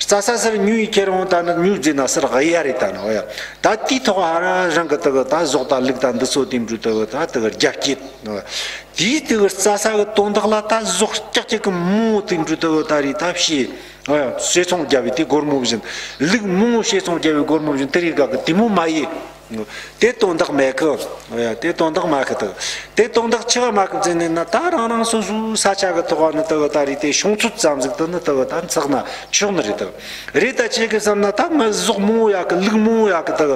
རྩྭ་ས་ཟེར་ཉོས་ཡི་ཁྱེར་འོང་ད་ནི། ཉོས་རྗེས་ན་ཟེར་གཡར་ཡི་ད་ནི། འོ་ཡ། ད་དེའི་ཐོག་ཧ་ར་རང་གི་དག་ད་ཟོག་དང་ལུག་དང་འདི་ཚོ་དེ་འདྲ་དག་ད་དག་རྒྱ་བསྐྱེད། དེའི་དག་རྩྭ་ས་གི་དོན་དག་ལ་ད་ཟོག་ཀྱག་ཀྱག་གི་མོ་དེ་འདྲ་དག་ད་རེད། ད་བྱས། ཨ། བྱེ་ཚོང་རྒྱབ་པའི་དེ་སྒོར་མོ་བཞིན། ལུག་མོ་བྱེ་ཚོང་རྒྱབ་པའི་སྒོར་མོ་བཞིན། དེ་རིགས་ག་གི་དེ་མོ་མ་ཡིན། དེ་དོན་དག་མེད་གི། ཨ་ཡ། དེ་དོན་དག་མ་གི་དག་དེ་དོན་དག་ཆི་ག་མ་གི་བརྩིས་ནས་ན། ད་རང་རང་སོ་སོའི་ས་ཆ་གི་ཐོག་ནི་དག་ད་རེད། དེ་ཤོང་ཚོད་ཙམ་ཟིག་དུ་ནི་དག་ད་འཚག་ན་ཆོག་ནི་རེད་དག་རེད། ད་ཆི་གི་བསམ་ན། ད་མི་ཟོག་མང་པོ་ཡག་གི། ལུག་མང་པོ་ཡག་གི་དག་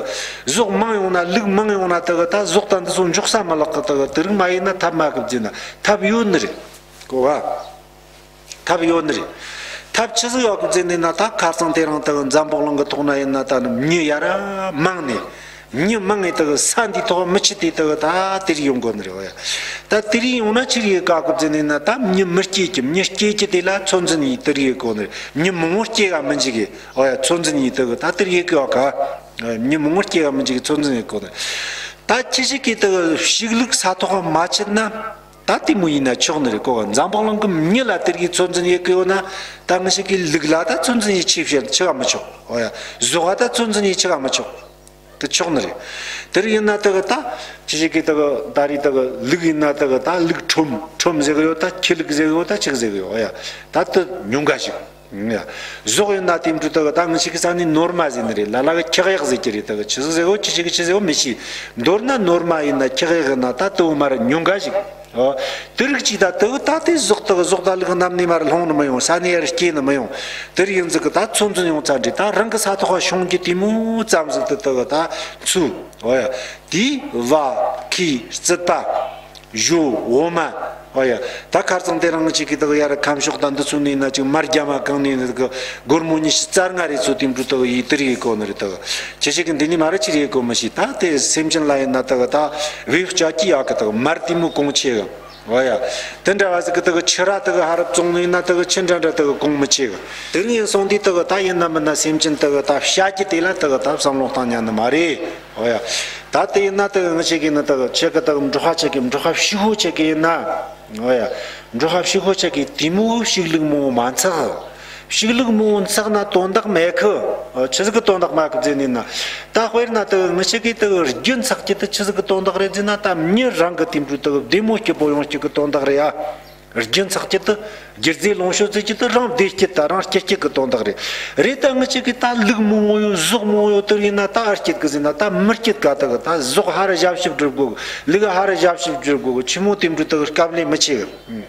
ཟོག་མང་ཡོང་ན། ལུག་མང་ཡོང་ན་དག་ད་ཟོག་དང་འདི་ཚོ་འཇོག་ས་མི་ལག་གི་དག་དེ་རིགས་མ་ཡིན་ན་ཐབས་མ་གི་བརྩིས་ན་ཐབས་ཡོད་ནི་རེད། གོ་བ། ཐབས་ཡོད་ནི་རེད། ཐབས་ཆི་ཟིག་ཡོད་གི་བརྩིས་ནས་ན། ད་ཁ་སང་དེ་རིང་དག་འཛམ་བུ་གླིང་གི་ཐོག་ན་ཡིན་ན་ད་ནི་མྱི་ཡར་མང་ནས། མྱི་མང་ངེ་དག་ས་འདིའི་ཐོག་མི་ཆི་དེ་དག་ད་དེ་རིགས་ཡོང་དགོས་ནི་རེད། འོ་ཡ། ད་དེ་རིགས་ཡོང་ན་ཆི་རིགས་ག་གི་བརྩིས་ནས་ན། ད་མྱི་མི་སྐྱེ་གི། མྱི་སྐྱེ་གི་དེ་ལ་ཚོད་འཛིན་ཡེ་དེ་རིགས་ཡེ་དགོས་ནི་རེད། མྱི་མང་པོ་སྐྱེ་ག་མི་འཇིག་གི། འོ་ཡ། ཚོད་འཛིན་ཡེ་དག་ད་དེ་རིགས་ཡེ་གི་ཡོད་ག་མྱི་མང་པོ་སྐྱེ་ག་མི་འཇིག་གི། ཚོད་འཛིན་ཡེ་དགོས་ནི་རེད། ད་ཁྱི་ཞིག་གིས་དག་ཕྱུགས་ལུག་ས་ཐོག་མ་ཆུད་ན། ད་དེ་མོ་ཡིན་ན་ཆོག་ནི་རེད། གོ་བ། འཛམ་བུ་གླིང་གི་མྱི་ལ་དེ་རིགས་ཚོད་འཛིན་ཡེ་གི་ཡོད་ན། ད་ང་ཞིག་གི་ལུག་ལ་ད་ཚོད་འཛིན་ཡེ་ཆེ་བྱེད་ཆི་ག་མི་ཆོག་འོ་ཡ། ཟོག་ག་ད་ཚོད་འཛིན་ཡེ་ཆི་ག་མི་ཆོག་དེ་ཆོག་ནི་རེད། དེ་རིགས་ཡིན་ན་དག་ད་ཁྱི་ཞིག་གི་དག་ད་རེས་དག་ལུག་ཡིན་ན་དག་ད་ལུག་ཁྲོམ་ཁྲོམ་ཟེར་གི་ཡོད། ད་ཁྱི་ལུག་ཟེར་གི་ཡོད། ད་ཆི་གི་ཟེར་གི་ཡོད། འོ་ཡ། ད་དེ་ཉུང་ག་ཞིག་ཟོག་ཡིན་ན་དེ་འདྲ་དག་ད་ང་ཞིག་གི་ས་ནས་ནོར་མ་ཟེར་ནི་རེད། ལ་ལ་གི་ཁྱི་གཡག་ཟེར་གྱི་རེད། དག་ཆི་ཟིག་ཟེར་གོ། ཁྱི་ཞིག་གི་ཆི་ཟེར་གོ་མི་ཤེས། མདོར་ན་ནོར་མ་ཡིན་ན་ཁྱི་གཡག་ཡིན་ན་ད་དེ་བོ་མར་ཉུང་ག་ཞིག་འོ། དེ་རིགས་ཅིག་ད་དག་ད་དེ་ཟོག་དག་ཟོག་དང་ལུག་གནམ་ནས་མར་ལྷུང་ནི་མི་ཡོང་། ས་ནས་ཡར་སྐྱེས་ནི་མི་ཡོང་། དེ་རིགས་ཡིན་ཟིག་གི་ད་ཚོད་འཛིན་ཡོང་ཚ་འདྲི། ད་རང་གི་ས་ཐོག་ཤོང་གི་དེ་མོ་ཙམ་ཟིག་ད་དག་ད་ཚུ། འོ་ཡ། དེ་བ་ཁི་རྩིད་པ། ཞོ་འོ་མ། ཨོ་ཡ། ད་ཁར་ཚང་དེ་རང་ཅིག་གི་དག་ཡར་ཁམས་ཕྱོགས་དང་འདི་ཚོ་ནས་ན་ཅིག་མར་རྒྱ་མ་གང་ནས་ན་དག་སྒོར་མོ་ཉི་ཤུ་རྩ་ལྔ་རེ་ཚོ་དེ་འདྲ་དག་ཡི་དེར་ཡི་གོ་ནི་རེད་དག་ཅི་ཞིག་གི་འདི་ནས་མ་ར་ཅི་རེད་གོ་མི་ཤེས། ད་དེ་སེམས་ཅན་ལ་ཡིན་ན་དག་ད་བེའུ་ལྕགས་ཀྱི་ཡག་གི་དག་མར་དེ་མོ་གོང་ཆེ་གི། ཨོ་ཡ། དེ་འདྲ་བ་ཟིག་གི་དག་ཆུ་ར་དག་ཧ་རབ་བཙོང་ནི་ཡིན་ན་དག་ཆུ་འདྲ་འདྲ་དག་གོང་མི་ཆེ་གི། དེ་ཡིན་སོང་དུས་དག་ད་ཡིན་ན་མིན་ན་སེམས་ཅན་དག་ད་བཤའ་གི་དེ་ལ་དག་ད་བསམ་བློ་བཏང་ཉན་ནི་མ་རེད། ཨོ་ཡ། ད་དེ་ཡིན་ན་དེ་ང་ཅག་གིས་ནི་དེ་ཆེ་གི་དེ་འབྲོག་པ་ཆེ་གི་འབྲོག་པ་ཕྱུག་པོ་ཆེ་གི་ཡིན་ན། ཨོ་ཡ། འབྲོག་པ་ཕྱུག་པོ་ཆེ་གི་དེ་མོ་ཕྱུགས་ལུག་མང་པོ་མ་འཚག་ཕྱུགས་ལུག་མང་པོ་འཚག་ན་དོན་དག་མེད་གི། ཨོ། ཆི་ཟིག་གི་དོན་དག་མེད་གི་ཟེར་ནི་ན། ད་དཔེར་ན་དེ་ང་ཅག་གིས་དེ་རྒྱུ་འཚག་རྒྱུ་དེ་ཆི་ཟིག་གི་དོན་དག་རེད་ཟེར་ན། ད་མྱི་རང་གི་དེ་འདྲ་དེ་བདེ་མོ་སྐྱིད་པོ་ཡོང་རྒྱུ་གི་དོན་དག་རེད་ཡ། རྒྱུ་འཚག་རྒྱུ་དེ་རྒྱུ་རྫས་ལོངས་སྤྱོད་རྩེ་རྒྱུ་དེ་རང་བདེ་སྐྱིད་དང་རང་སྐྱིད་སྐྱིད་ཀྱི་དོན་དག་རེད། རེད། ད་ང་ཅག་གིས་ད་ལུག་མང་པོ་ཡོད་ཟོག་མང་པོ་ཡོད་དེ་ཡིན་ན་ད་ཨ་སྐྱིད་གི་ཟེར་ན། ད་མི་སྐྱིད་ག་ད་གི། ད་ཟོག་ཧ་ར་ཞབས་ཞུ་སྒྲུབ་དགོས་གི། ལུག་ཧ་ར་ཞབས་ཞུ་སྒྲུབ་དགོས་གི། ཆི་མོ་དེ་འདྲ་ད་གི་སྐབས་ལས་མི་ཆེ་གི།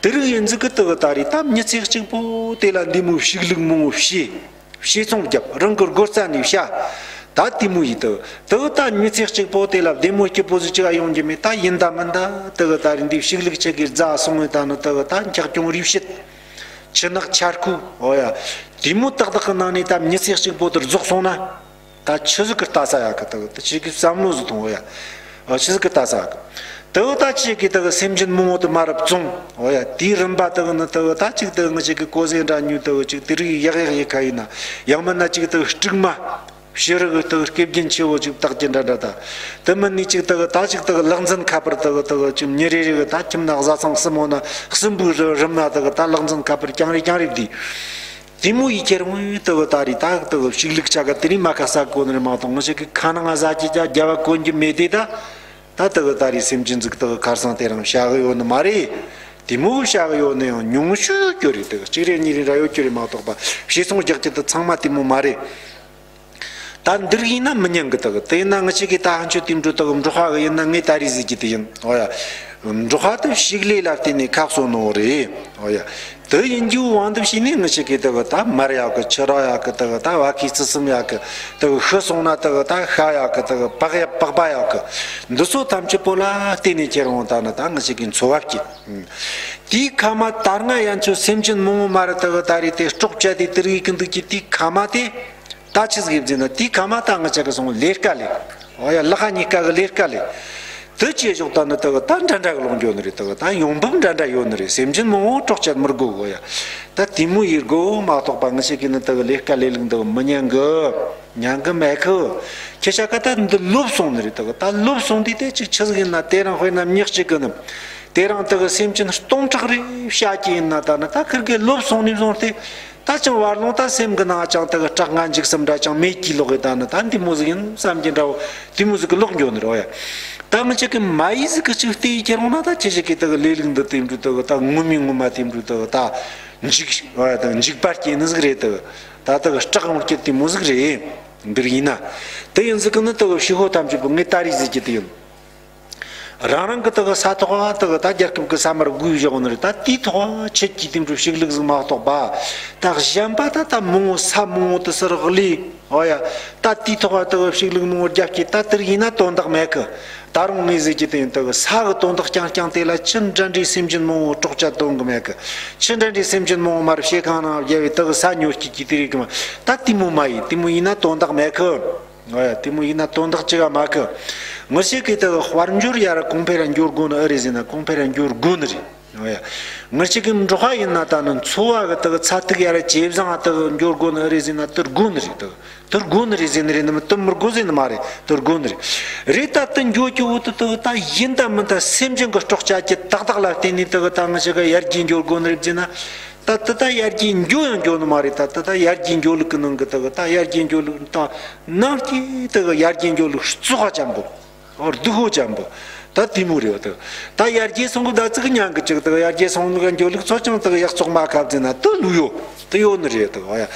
དེ་རིགས་ཡིན་ཟིག་གི་ད་གི་ད་རེད། ད་མྱི་ཚེ་གཅིག་པོ་དེ་ལ་འདི་མོ་ཕྱུགས་ལུག་མང་པོ་བྱས། བྱེ་ཚོང་བརྒྱབ། རང་གི་སྒོ་རྩ་ནས་བཤའ། ད་དེ་མོ་ཡིན་ད། ད་ད་མྱི་ཚེ་གཅིག་པོ་དེ་ལ་བདེ་མོ་སྐྱིད་པོ་ཟིག་ཅི་ག་ཡོང་རྒྱུ་མེད། ད་ཡིན་ད་མིན་ད་ད་གི་ད་རེད། འདི་ཕྱུགས་ལུག་ཆེ་གི་རྫ་སོང་བས་ད་ནི་ད་གི་ད་འཁྱག་གྱོང་རིགས་བཤད། ཆུ་ནག་ཆར་ཁུ། ཨོ་ཡ། དེ་མོ་ཏག་ཏག་གི་ནང་ནས་ད་མྱི་ཚེ་གཅིག་པོ་དེ་རྫོགས་སོང་ན། ད་ཆི་ཟིག་གི་ལྟ་ས་ཡོད་གི། ད་གི་ད་ཆི་གི་བསམ་བློ་ཟིག་ཐོངས། ཨོ་ཡ། ཨ། ཆི་ཟིག་གི་ལྟ་ས་གི། དེ་བོ་ད་ཅིག་གི་དེ་གི་སེམས་ཅན་མང་པོ་དེ་མར་བཙོང་། ཨོ་ཡ། དེའི་རིམ་པ་དེ་གི་ནི་དེ་བོ་ད་ཅིག་དེ་གི་ང་ཅག་གི་ཀོ་ཟས་འདྲ་ཉོས། དེ་གི་ཅིག་དེ་རིགས་ཡག་ཡག་ཡེ་ཁ་ཡིན་ན། ཡང་མིན་ན་ཅིག་དེ་གི་དཀྲུག་མ། ཕྱི་རུ་གི་དེ་གི་སྐེ་རྒྱན་ཆེ་བོ་ཅིག་བཏགས་ཀྱི་འདྲ་འདྲ་ད། དེ་མིན་ནི་ཅིག་དེ་གི་ད་ཅིག་དེ་གི་ལག་འཛིན་ཁ་པར་དེ་གི་དེ་གི་ཅིག་མྱི་རེ་རེ་གི་ད་ཁྱིམ་ན་བཟའ་ཚང་གསུམ་ཡོད་ན་གསུམ་པོའི་རི་རིམ་ན་དེ་གི་ད་ལག་འཛིན་ཁ་པར་རྐྱང་རེ་རྐྱང་རེ་བསྡུས། དེ་མོ་ཡི་ཁྱེར་འོང་དེ་གི་ད་རེད། ད་དེ་གི་ཕྱུགས་ལུག་ཆ་ག་དེ་རིང་མ་ཁ་ས་གོ་ནི་རེད་མ་གཏོགས། ང་ཅག་གི་ཁ་ནང་ང་ཟ་གི་ཅག་རྒྱ་བ་གོན་གྱི་མེད་དེ་ད། ད་དེ་གི་ད་རེས་སེམས་ཅན་ཟིག་དེ་གི་ཁར་སང་དེ་རིང་བྱ་གི་ཡོད་ནི་མ་རེད། དེ་མོ་བྱ་གི་ཡོད་ནི་ཡང་ཉུང་ཤོས་ཀྱི་རེད། དེ་གི་གཅིག་རེ་གཉིས་རེ་འདྲ་ཡོད་ཀྱི་རེད་མ་གཏོགས་པ། བྱེ་ཚོང་རྒྱག་རྒྱུ་དེ་ཚང་མ་དེ་མོ་མ་རེད། ད་འདིར་ཡིན་ན་མི་ཉན་གི་དག་དེ་ཡིན་ན་ང་ཅག་གི་ད་ཧན་ཆོས་དེ་འགྲོ་དག་འབྲོག་པ་གི་ཡིན་ན་ངས་ད་རེས་ཟེར་གྱི་དེ་ཡིན། འོ་ཡ། འབྲོག་པ་དེ་ཕྱུགས་ལས་ལ་བརྟེན་ནས་ཁ་གསོ་ནོ་རེད། འོ་ཡ། དེ་ཡིན་རྒྱུའི་དབང་དུ་བྱས་ནས་ང་ཅག་གི་དག་ད་མར་ཡག་གི་ཆུ་རགས་ཡག་གི་དག་ད་བ་ཁའི་རྩི་ཙམ་ཡག་གི་དག་ཤི་སོང་ན་དག་ད་ཤ་ཡག་གི་དག་པགས་ཡག་པགས་པ་ཡག་གི་འདི་ཚོ་ཐམས་ཅད་པོ་ལ་བརྟེན་ནས་ཁྱེར་འོང་ད་ནི་ད་ང་ཅག་གི་འཚོ་བ་སྐྱེལ། དེའི་ཁ་མ་ད་སྔ་ཡན་ཆོད་སེམས་ཅན་མང་བོ་མ་རེད་དག་ད་རེས་དེ་སྲོག་བཅད་དེ་དེ་རིགས་ཀྱི་འདུག་ཀྱི་དེའི་ཁ་མ་དེ། ད་ཆི་ཟིག་ཡིན་ཟེར་ན་དེའི་ཁ་མ་ད་ང་ཅག་གི་སོང་ལས་ཀ་ལས། འོ་ཡ། ལག་གཉིས་ཀ་གི་ལས་ཀ་ལས། དེ་བྱེད་ཞོག་ད་ནི་དག་ད་འདྲ་འདྲ་གི་ལོག་འགྱོ་ནི་རེད། དག་ད་ཡོང་འབབ་འདྲ་འདྲ་ཡོད་ནི་རེད། སེམས་ཅན་མང་བོ་སྲོག་བཅད་མི་དགོས། འོ་ཡ། ད་དེ་མོ་ཡིན་དགོས་མ་གཏོགས་པ་ང་ཅག་གི་ནི་དག་ལས་ཀ་ལས་ལུགས་འདི་མི་ཉན་གི། ཉན་གི་མེད་གི། ཁྱེད་ཅག་ག་ད་འདི་ལོབས་སོང་ནི་རེད། དག་ད་ལོབས་སོང་དུས་དེ་ཅིག་ཆི་ཟིག་ཡིན་ན་དེ་རིང་དཔེར་ན་མྱི་གཅིག་གི་ནི། དེ་རིང་དག་སེམས་ཅན་སྟོང་ཕྲག་རེ་བཤའ་གི་ཡིན་ན་ད་ནི་ད་ཁིར་གི་ལོབས་སོང་ནི་བཟུང་སྟེ། ད་ཅང་བར་ལོང་ད་སེམས་གི་ནང་ཅང་དག་སྐྲག་ང་འཇིགས་སེམས་འདྲ་ཅང་མེད་ཀྱི་ལོག་གི་ད་ནི་ད་འདི་མོ་ཟིག་ཡིན་བསམ་གྱི་འདྲ་བོ་དེ་མོ་ཟིག་གི་ལོག་འགྱོ་ནི་རེད། འོ་ཡ། ད་ང་ཅག་གི་མ་ཡིག་ཟིག་གི་ཅིག་བལྟས་ཡི་ཁྱེར་འོང་ན་ད་ཁྱེད་ཅག་གི་དག་ལས་ལུགས་འདི་དེ་འདྲ་དག་ད་ངོ་མའི་ངོ་མ་དེ་འདྲ་དག་ད་འཇིགས། འོ་ཡ། ད་འཇིགས་པ་སྐྱེ་ནི་ཟིག་རེད། དག་ད་དག་སྐྲག་འོང་རྒྱུ་དེ་མོ་ཟིག་རེད། འདིར་ཡིན་ན་དེ་ཡིན་ཟིག་གི་ནི་དག་ཕྱི་ཧོ་ཐམས་ཅད་པོ་ངས་ད་རེས་ཟེར་གྱི་དེ་ཡིན། རང་རང་གི་དག་ས་ཐོག་དག་ད་རྒྱལ་ཁབ་ཀྱི་ས་མར་བགོས་བཞག་ནི་རེད། ད་དེའི་ཐོག་ཁྱེད་ཀྱིས་དེ་འདྲ་ཕྱུགས་ལུགས་ཟིག་མ་གཏོགས་པ། ད་གཞན་པ་ད་ད་མང་བོ་ས་མང་བོ་དུ་སར་གླས། འོ་ཡ། ད་དེའི་ཐོག་དག་ཕྱུགས་ལུགས་མང་བོ་རྒྱབ་ཀྱི་ད་དེར་ཡིན་ན་དོན་དག་མེད་གི། ད་རུང་ངས་ཟེར་གྱི་དེ་ཡིན། དག་ས་གི་དོན་དག་རྐྱང་རྐྱང་དེ་ལ་ཅི་འདྲ་འདྲའི་སེམས་ཅན་མང་བོ་སྲོག་བཅད་གཏོང་གི་མེད་གི། ཅི་འདྲ་འདྲའི་སེམས་ཅན་མང་བོ་མར་བཤས་ཁང་ནང་བརྒྱབ་པའི་དག་ས་ཉོ་སྐྱིད་ཀྱི་དེ་རིགས་གི་མ། ད་དེ་མོ་མ་ཡིན། དེ་མོ་ཡིན་ན་དོན་དག་མེད་གི། འོ་ཡ། དེ་མོ་ཡིན་ན་དོན་དག་ཅི་ག་མ་གི། ངེད་ཅག་གི་དག་དཔལ་འབྱོར་ཡར་གོང་འཕེལ་ར་འགྱོ་དགོས་ནི་ཨེ་རེད་ཟེར་ན་གོང་འཕེལ་ར་འགྱོ་དགོས་ནི་རེད། འོ་ཡ། ངེད་ཅག་གི་འབྲོག་པ་ཡིན་ན་ད་ནི་འཚོ་བ་གི་དག་ཚད་ཐིག་ཡར་ཇེ་བཟང་ང་དག་འགྱོ་དགོས་ནི་ཨེ་རེད་ཟེར་ན་དེ་དགོས་ནི་རེད། དག་དེ་དགོས་ནི་རེད་ཟེར་ནི་རེད་ནི་མ། དེ་མི་དགོས་ཟེར་ནི་མ་རེད། དེ་དགོས་ནི་རེད། རེད། ད་དེ་འགྱོ་རྒྱུ་བོ་དེ་དག་ད་ཡིན་ད་མིན་ད་སེམས་ཅན་གི་སྲོག་བཅད་རྒྱུ་ཏག་ཏག་ལ་བརྟེན་ནས་དག་ད་ངེད་ཅག་གི་ཡར་རྒྱས་འགྱོ་དགོས་ནི་རེད་ཟེར་ན། ད་ད་ད་ཡར་རྒྱས་འགྱོ་ཡང་འགྱོ་ནི་མ་རེད། ད་ད་ད་ཡར་རྒྱས་འགྱོ་ལུགས་ཀྱི་ནང་གི་དག་ད་ཡར་རྒྱས་འགྱོ་ལུགས་ད་ནང་གི་དག་ཡར་རྒྱས་འགྱོ་ལུགས་བཙོག་པ་ཅན་པོ། འོ་སྡུག་པོ་ཅན་པོ། ད་དེ་མོ་རེད་དག་ད་ཡར་རྒྱས་སོང་གི་ད་ཙིག་ཉང་གི་ཅིག་དག་ཡར་རྒྱས་སོང་གི་འགྱོ་ལུགས་ཚོ་ཅང་དག་ཡག་བཙོག་མ་ཁབ་ཟེར་ན་དེ་ལུགས་ཡོད་དེ་ཡོད་ནི་རེད་དག་འོ་ཡ།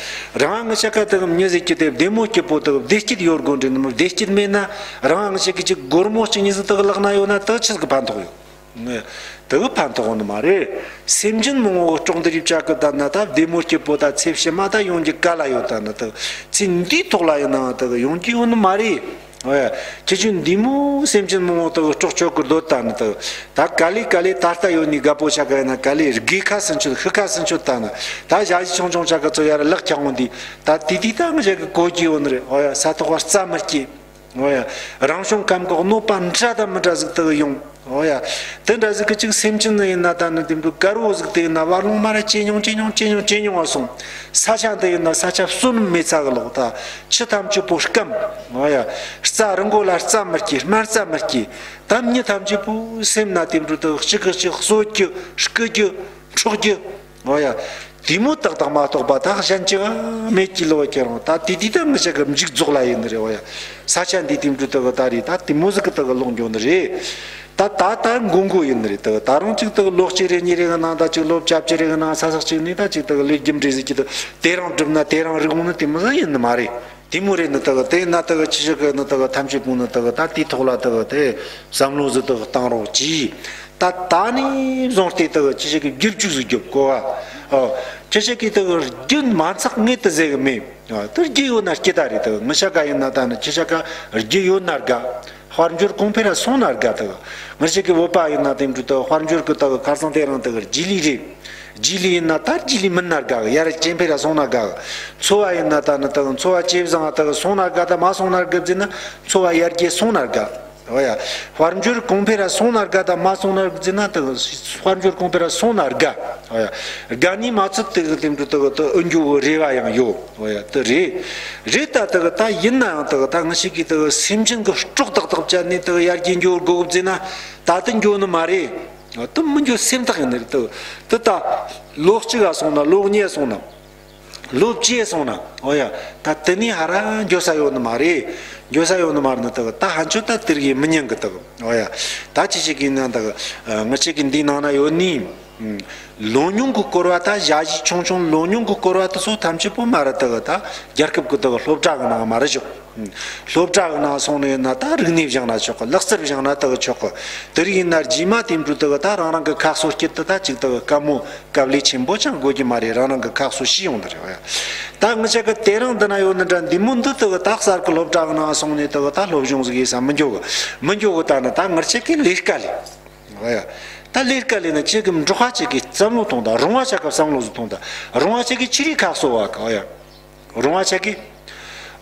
རང་ངེད་ཅག་ག་དག་མྱི་ཟེར་གྱི་དེ་བདེ་མོ་སྐྱིད་པོ་དག་བདེ་སྐྱིད་ཡོད་དགོས་འདྲ་ནི་མ། བདེ་སྐྱིད་མེད་ན་རང་ངེད་ཅག་གི་ཅིག་སྒོར་མོ་གཅིག་གཉིས་ཟིག་དག་ལག་ན་ཡོད་ན་དག་ཆི་ཟིག་གི་ཕན་ཐོགས་ཡོད། ནས་དེ་གི་ཕན་ཐོགས་ནི་མ་རེད། སེམས་ཅན་མང་བོ་སྲོག་འདི་རིགས་བཅད་གི་ད་ན་ད་བདེ་མོ་སྐྱིད་པོ་ད་ཚེ་ཕྱི་མ་ད་ཡོང་རྒྱུ་ག་ལ་ཡོད། ད་ནི་དེ་ཚེ་འདིའི་ཐོག་ལ་ཡིན་ནའང་དེ་གི་ཡོང་རྒྱུ་ཡོད་ནི་མ་རེད། འོ་ཡ། ཁྱེད་ཆོས་འདི་མོ་སེམས་ཅན་མང་བོ་དེ་གི་སྲོག་གཅོད་གི་སྡོད་ད་ནི་དེ་གི་ད་ག་ལེ་ག་ལེ་ད་ལྟ་ཡོད་ནི་རྒད་པོ་ཆ་ག་ཡིན་ན་ག་ལེ་དགེ་ཁ་སུ་མཆོད་ཤི་ཁ་སུ་མཆོད་ད་ནི་ད་ཞ་ཞི་ཆུང་ཆུང་ཆ་ག་ཚོ་ཡར་ལག་ཁྱག་འོང་དུས་ད་དེ་དུས་ད་ང་ཞག་གི་གོ་རྒྱུ་ཡོད་ནི་རེད། འོ་ཡ། ས་ཐོག་བར་རྩྭ་མི་སྐྱེ། འོ་ཡ། རང་བྱུང་ཁམས་ཀྱི་གནོད་པ་འདྲ་དང་མི་འདྲ་ཟིག་དག་ཡོང་། འོ་ཡ། དེ་འདྲ་ཟིག་གི་ཅིག་སེམས་ཅན་ནི་ཡིན་ན་ད་ནི་དེ་འདྲ་དཀར་བོ་ཟིག་དེ་ཡིན་ན་བར་ལོང་མ་ར་ཇེ་ཉུང་ཇེ་ཉུང་ཇེ་ཉུང་ཇེ་ཉུང་བ་སོང་། ས་ཆ་འདི་ཡིན་ན་ས་ཆ་བསོད་ནམས་མེད་ས་གི་ལོག་ད་ཆུ་ཐམས་ཅད་པོ་སྐམ། འོ་ཡ། རྩྭ་རི་མགོ་ལ་རྩྭ་མི་སྐྱེ། སྨན་རྩྭ་མི་སྐྱེ། ད་མྱི་ཐམས་ཅད་པོ་སེམས་ན་དེ་འདྲ་དག་གཅིག་གིས་གཅིག་གསོད་རྒྱུ་རྐུ་རྒྱུ་འཕྲོག་རྒྱུ། འོ་ཡ། དེ་མོ་ཏག་ཏག་མ་གཏོགས་པ་ད་གཞན་ཅི་ག་མེད་ཀྱི་ལོ་ཁྱེད་རང་ད་དེ་དུས་ད་ང་ཞག་གི་མཇུག་རྫོགས་ལ་ཡིན་ནི་རེད། འོ་ཡ། ས་ཆ་འདི་དེ་འདྲ་དག་ད་རེད། ད་དེ་མོ་ཟིག་གི་དག་ལོག་འགྱོ་ནི་རེད། ད་ད་ད་མགོ་མགོ་ཡིན་ནི་རེད། དག་ད་རུང་ཅིག་དག་ལོ་གཅིག་རེ་གཉིས་རེ་གི་ནང་ད་ཅིག་ལོ་བཅོ་བརྒྱད་རེ་གི་ནང་ས་ས་གཅིག་ནས་ད་ཅིག་དག་ལས་རྒྱུ་འབྲས་ཟིག་གི་དག་དེ་རིང་བསྒྲུབས་ན་དེ་རིང་རིག་འོང་ནི་དེ་མོ་ཟིག་ཡིན་ནི་མ་རེད། དེ་མོ་རེད་ནི་དག་དེ་ན་དག་ཅི་ཞིག་གི་ནི་དག་ཐམས་ཅད་པོ་ནི་དག་ད་དེའི་ཐོག་ལ་དག་དེ་བསམ་བློ་ཟིག་དག་བཏང་རོགས་གྱིས། ད་ད་ནས་བཟུང་སྟེ་དག་ཅི་ཞིག་གི་བསྒྱུར་བཅོས་ཟིག་རྒྱོབ་དགོས་པ། ཨོ། ཅི་ཞིག་གི་དག་རྒྱུ་མ་ཚག་ངེས་དུ་ཟེར་གི་མེད། ཨོ། དེ་རྒྱུ་ཡོད་ན་སྐྱིད་ད་རེད། དག་ང་ཞག་ག་ཡིན་ན་ད་ནི་ཅི་ཞག་ག་རྒྱུ་ཡོད་ན་དགའ། དཔལ་འབྱོར་གོང་འཕེལ་ར་སོང་ན་དགའ། དག་ང་ཞིག་གི་བོད་པ་ཡིན་ན་དེ་འདྲ་དག་དཔལ་འབྱོར་གི་དག་ཁ་སང་དེ་རིང་དག་རྗེས་ལུས་རེད། རྗེས་ལུས་ཡིན་ན་ད་རྗེས་ལུས་མིན་ན་དགའ། ཡར་སྐྱེ་འཕེལ་ར་སོང་ན་དགའ། འཚོ་བ་ཡིན་ན་ད་ནི་དག་འཚོ་བ་ཇེ་བཟང་ང་དག་སོང་ན་དགའ། ད་མ་སོང་ན་དགའ་ཟེར་ན་འཚོ་བ་ཡར་རྒྱས་སོང་ན་དགའ། འོ་ཡ། དཔལ་འབྱོར་གོང་འཕེལ་ར་སོང་ན་དགའ། ད་མ་སོང་ན་དགའ་ཟེར་ན་དག་དཔལ་འབྱོར་གོང་འཕེལ་ར་སོང་ན་དགའ། འོ་ཡ། དགའ་ནི་མ་ཚད་དེ་གི་དེ་འདྲ་དེ་གི་དེ་ཨུ་འགྱོ་གི་རེ་བ་ཡང་ཡོད། འོ་ཡ། དེ་རེད། རེད་ད་དེ་གི་ད་ཡིན་ན་ཡང་དེ་གི་ད་ང་ཞིག་གིས་དེ་གི་སེམས་ཅན་གི་སྲོག་ཏག་ཏག་བཅད་ནས་དེ་གི་ཡར་རྒྱས་འགྱོ་དགོ་གི་ཟེར་ན་ད་དེ་འགྱོ་ནི་མ་རེད། དེ་མི་འགྱོ་སེམས་ཐག་ཡིན་ནི་རེད། དེ་དེ་ད་ལོ་གཅིག་ག་སོང་ན་ལོ་གཉིས་སོང་ན་ལོ་བཅུ་སོང་ན་འོ་ཡ་ད་དེ་ནས་ཧ་ར་འགྱོ་ས་ཡོད་ནི་མ་རེད། འགྱོ་ས་ཡོད་ནི་མ་རེད་ནི་དེ་གི་ད་ཧན་ཆོད་ད་དེ་རིགས་མི་ཉན་གི་དེ་གི་འོ་ཡ་ད་ཅི་ཞིག་ཡིན་ན་དེ་གི་ང་ཅག་གི་འདི་ནང་ན་ཡོད་ནི། ལོ་ཉུང་གི་སྐོར་བ་ད་ཞ་ཞི་ཆུང་ཆུང་ལོ་ཉུང་གི་སྐོར་བ་དེ་ཚོ་ཐམས་ཅད་པོ་མ་ར་དེ་གི་ད་རྒྱལ་ཁབ་གི་དེ་གི་སློབ་གྲྭ་གི་ནང་མ་ར་ཞོག་སློབ་གྲྭ་གི་ནང་སོང་ནས་ན་ད་རིག་གནས་སྦྱངས་ན་ཆོག་གི། ལག་རྩལ་སྦྱངས་ན་དག་ཆོག་གི། དེ་རིགས་ཡིན་ན་རྗེས་མ་དེ་འཕྲོ་དག་ད་རང་རང་གི་ཁ་གསོ་སྤྱད་དུ་ད་ཅིག་དག་དཀའ་མོ་དཀའ་ལས་ཆེན་པོ་ཅང་དགོས་ཀྱི་མ་རེད། རང་རང་གི་ཁ་གསོ་ཤེས་ཡོང་ནི་རེད་བ་ཡ། ད་ང་ཅག་གི་དེ་རིང་འདི་ན་ཡོད་ནི་འདྲ་འདི་མོ་འདི་དག་ད་གསར་གི་སློབ་གྲྭ་གི་ནང་སོང་ནས་དག་ད་སློབ་སྦྱོང་ཟིག་ཡེད་ས་མི་འགྱོ་གི། མི་འགྱོ་གི། ད་ནི་ད་ང་ཅག་གི་ལས་ཀ་ལས། འོ་ཡ། ད་ལས་ཀ་ལས་ན་ཁྱེད་ཀྱི་འབྲོག་པ་ཁྱེད་ཀྱིས་བསམ་བློ་ཐོངས་དང་། རོང་བ་ཁྱེད་ཀྱིས་བསམ་བློ་ཟིག་ཐོངས་དང་། རོང་བ་ཁྱེད་ཀྱིས་ཆི་རིགས་ཁ་གསོ་བ་གི། འོ་ཡ། རོང་བ་ཁྱེད་ཀྱིས།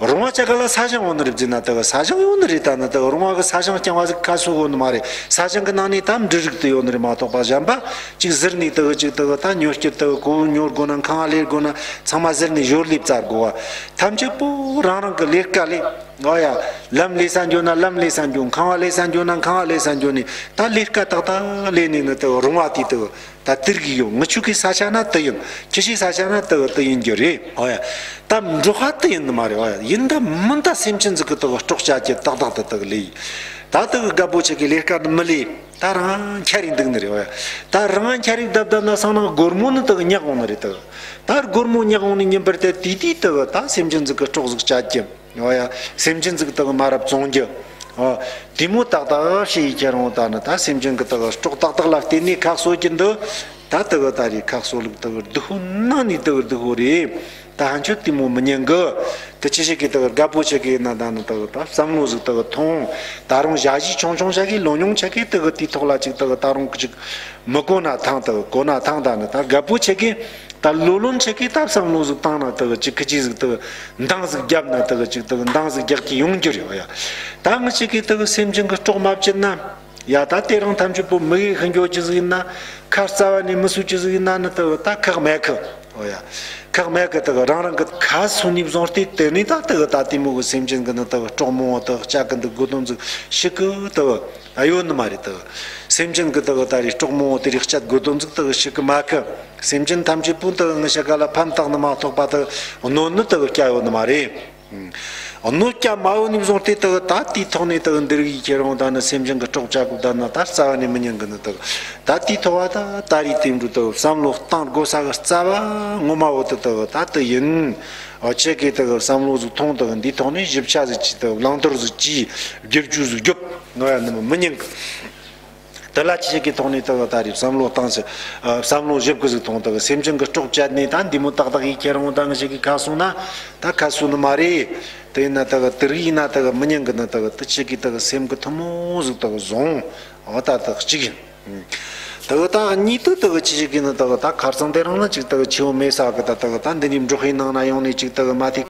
རོང་བ་ཁྱེད་ཀ་ལ་ས་ཞིང་ཡོད་ནི་རེད་ཟེར་ན་དག་ས་ཞིང་ཡོད་ནི་རེད། ད་ནི་དག་རོང་བ་གི་ས་ཞིང་རྐྱང་བ་ཟིག་ཁ་གསོ་གོ་ནི་མ་རེད། ས་ཞིང་གི་ནང་ནས་ད་འབྲུ་རིགས་དེ་ཡོད་ནི་རེད་མ་གཏོགས་པ། གཞན་པ་ཅིག་ཟུར་ནས་དག་ཅིག་དག་ད་ཉོ་སྐྱིད་དག་གོ་ཉོ་དགོས་ན། ཁང་བ་ལས་དགོས་ན། ཚང་མ་ཟུར་ནས་ཞོར་ལས་བཙལ་དགོས་བ། ཐམས་ཅད་པོ་རང་རང་གི་ལས་ཀ་ལས། འོ་ཡ། ལམ་ལས་ས་འགྱོ་ན་ལམ་ལས་ས་འགྱོ། ཁང་བ་ལས་ས་འགྱོ་ན་ཁང་བ་ལས་ས་འགྱོ་ནས་ད་ལས་ཀ་ཏག་ཏག་ལས་ནས་ནི་དེ་རོང་བ་དེ་དེ་ད་དེར་གི་ཡོད། ངི་ཆོ་གི་ས་ཆ་ན་དེ་ཡིན། ཁྱི་ཤི་ས་ཆ་ན་དེ་དེ་ཡིན་རྒྱུ་རེད། འོ་ཡ། ད་འབྲོག་པ་དེ་ཡིན་ནི་མ་རེད། འོ་ཡ། ཡིན་ད་མིན་ད་སེམས་ཅན་ཟིག་གི་དེ་སྲོག་བཅད་ཀྱི་ཏག་ཏག་དེ་དེ་ལས་ཡིན། ད་དེ་རྒད་པོ་ཆེ་གི་ལས་ཀ་ནི་མི་ལས། ད་རང་འཁྱར་རིག་འདུག་ནི་རེད། འོ་ཡ། ད་རང་འཁྱར་རིག་བསྡད་བསྡད་ན་སང་ན་སྒོར་མོ་ནི་དེ་ཉག་འོང་ནི་རེད། དེ་ད་སྒོར་མོ་ཉག་འོང་ནི་ཉིན་པར་དེ་དེ་དེ་དེ་ད་སེམས་ཅན་ཟིག་གི་སྲོག་ཟིག་བཅད་ཀྱི། འོ་ཡ། སེམས་ཅན་ཟིག་དག་མ་རབས་བཙོང་རྒྱུ། འོ། དེ་མོ་ཏག་ཏག་བྱས་ཡི་ཁྱེད་རང་ད་ནི་ད་སེམས་ཅན་གི་དག་སྲོག་ཏག་ཏག་ལ་བརྟེན་ནས་ཁ་གསོ་གི་འདུག་ད་དག་ད་རེས་ཁ་གསོ་ལུགས་དག་སྡུག་པོ་ནང་ནས་དག་སྡུག་པོ་རེད། ད་ཧན་ཆོད་དེ་མོ་མི་ཉན་གི། དེ་ཆི་ཞིག་གི་དག་རྒད་པོ་ཆེ་གི་ན་ད་ནི་དག་ད་བསམ་བློ་ཟིག་དག་ཐོངས། ད་རུང་ཞ་ཞི་ཆུང་ཆུང་ཆ་གི་ལོ་ཉུང་ཆ་གི་དག་དེ་ཐོག་ལ་ཅིག་དག་ད་རུང་ཅིག་མི་གོ་ན་ཐང་། དག་གོ་ན་ཐང་། ད་ནི་ད་རྒད་པོ་ཆེ་གི། ད་ལོ་ལོན་ཆེ་གི་ད་བསམ་བློ་ཟིག་བཏང་ན་དག་ཅིག་ཁི་ཅིག་ཟིག་དག་འདང་ཟིག་བརྒྱབ་ན་དག་ཅིག་དག་འདང་ཟིག་རྒྱག་གི་ཡོང་རྒྱུ་རེད། འོ་ཡ། ད་ང་ཅག་གི་དག་སེམས་ཅན་གི་སྲོག་མ་བཅད་ན། ཡ། ད་དེ་རིང་ཐམས་ཅད་པོ་མི་གིས་ཤི་འགྱོ་རྒྱུ་ཟིག་ཡིན་ན། ཁ་རྩ་བ་ནས་མི་གསོ་རྒྱུ་ཟིག་ཡིན་ན་ནི་དག་ད་ཁག་མེད་གི། འོ་ཡ། ཁག་མེད་གི། དག་རང་རང་གི་ཁ་གསོ་ནས་བཟུང་སྟེ་དེ་ནས་ད་དག་ད་དེ་མོ་གི་སེམས་ཅན་གི་ནི་དག་སྲོག་མང་བོ་དག་བཅད་གི་འདུག་དགོས་དོན་ཟིག་ཤི་གི་དག་ཨ་ཡོད་ནི་མ་རེད། དག་སེམས་ཅན་གི་དག་ད་རེས་སྲོག་མང་བོ་དེ་རིགས་བཅད་དགོས་དོན་ཟིག་དག་ཤི་གི་མ་གི། སེམས་ཅན་ཐམས་ཅད་པོ་དག་ངི་ཤ་ག་ལ་ཕན་བཏགས་ནི་མ་གཏོགས་པ་དག་གནོད་ནི་དག་བསྐྱལ་ཡོད་ནི་མ་རེད། གནོད་བསྐྱལ་མ་ཡོད་ནི་བཟུང་སྟེ་དག་ད་དེའི་ཐོག་ནས་དག་འདི་རིགས་ཡི་ཁྱེད་རང་ད་ནི་སེམས་ཅན་གི་སྲོག་བཅད་དགོས་ད་ན་ད་རྩ་བ་ནས་མི་ཉན་གི་ནི། དག་ད་དེའི་ཐོག་བ་ད་ད་རེས་དེ་འདྲ་དག་བསམ་བློ་བཏང་དགོས་ས་གི་རྩ་བ་ངོ་མ་བོ་དེ་དག་ད་དེ་ཡིན། འོ། ཁྱེད་ཀྱིས་དག་བསམ་བློ་ཟིག་ཐོངས། དག་འདིའི་ཐོག་ནས་ཞིབ་ཆ་ཟིག་གྱིས། དག་བླང་དོར་ཟིག་གྱིས། བསྒྱུར་བཅོས་ཟིག་རྒྱོབ། ང་ཡ་ནི་མི་ཉན་གི། དེ་ལ་ཁྱེད་ཀྱིས་ཐོག་ནས་དག་ད་རེས་བསམ་བློ་བཏང་ཟིག་ཨ། བསམ་བློ་ཞིབ་གི་ཟིག་ཐོངས། དག་སེམས་ཅན་གི་སྲོག་བཅད་ནས་ད་འདི་མོ་ཏག་ཏག་ཡི་ཁྱེད་རང་ད་ང་ཅག་གི་ཁ་གསོ་ན་ད་ཁ་གསོ་ནི་མ་རེད། དེ་ཡིན་ན་དག་དེ་རིགས་ཡིན་ན་དག་མི་ཉན་གི་ནི། དག་དེ་ཁྱེད་ཀྱིས་དག་སེམས་གི་ཐུན་མོང་ཟིག་དག་བཟུང་། འོ་ད་དག་གཅིག་ཡིན། དག་ད་གཉིས་དུ་དག་ཅི་ཞིག་གི་ནི། དག་ད་ཁར་སང་དེ་རིང་ནི་ཅིག་དག་ཆེ་བོ་མེད་ས་གི། ད་དག་ད་འདི་ནི་འབྲོག་པའི་ནང་ན་ཡོང་ནས་ཅིག་དག་མ་ཐིག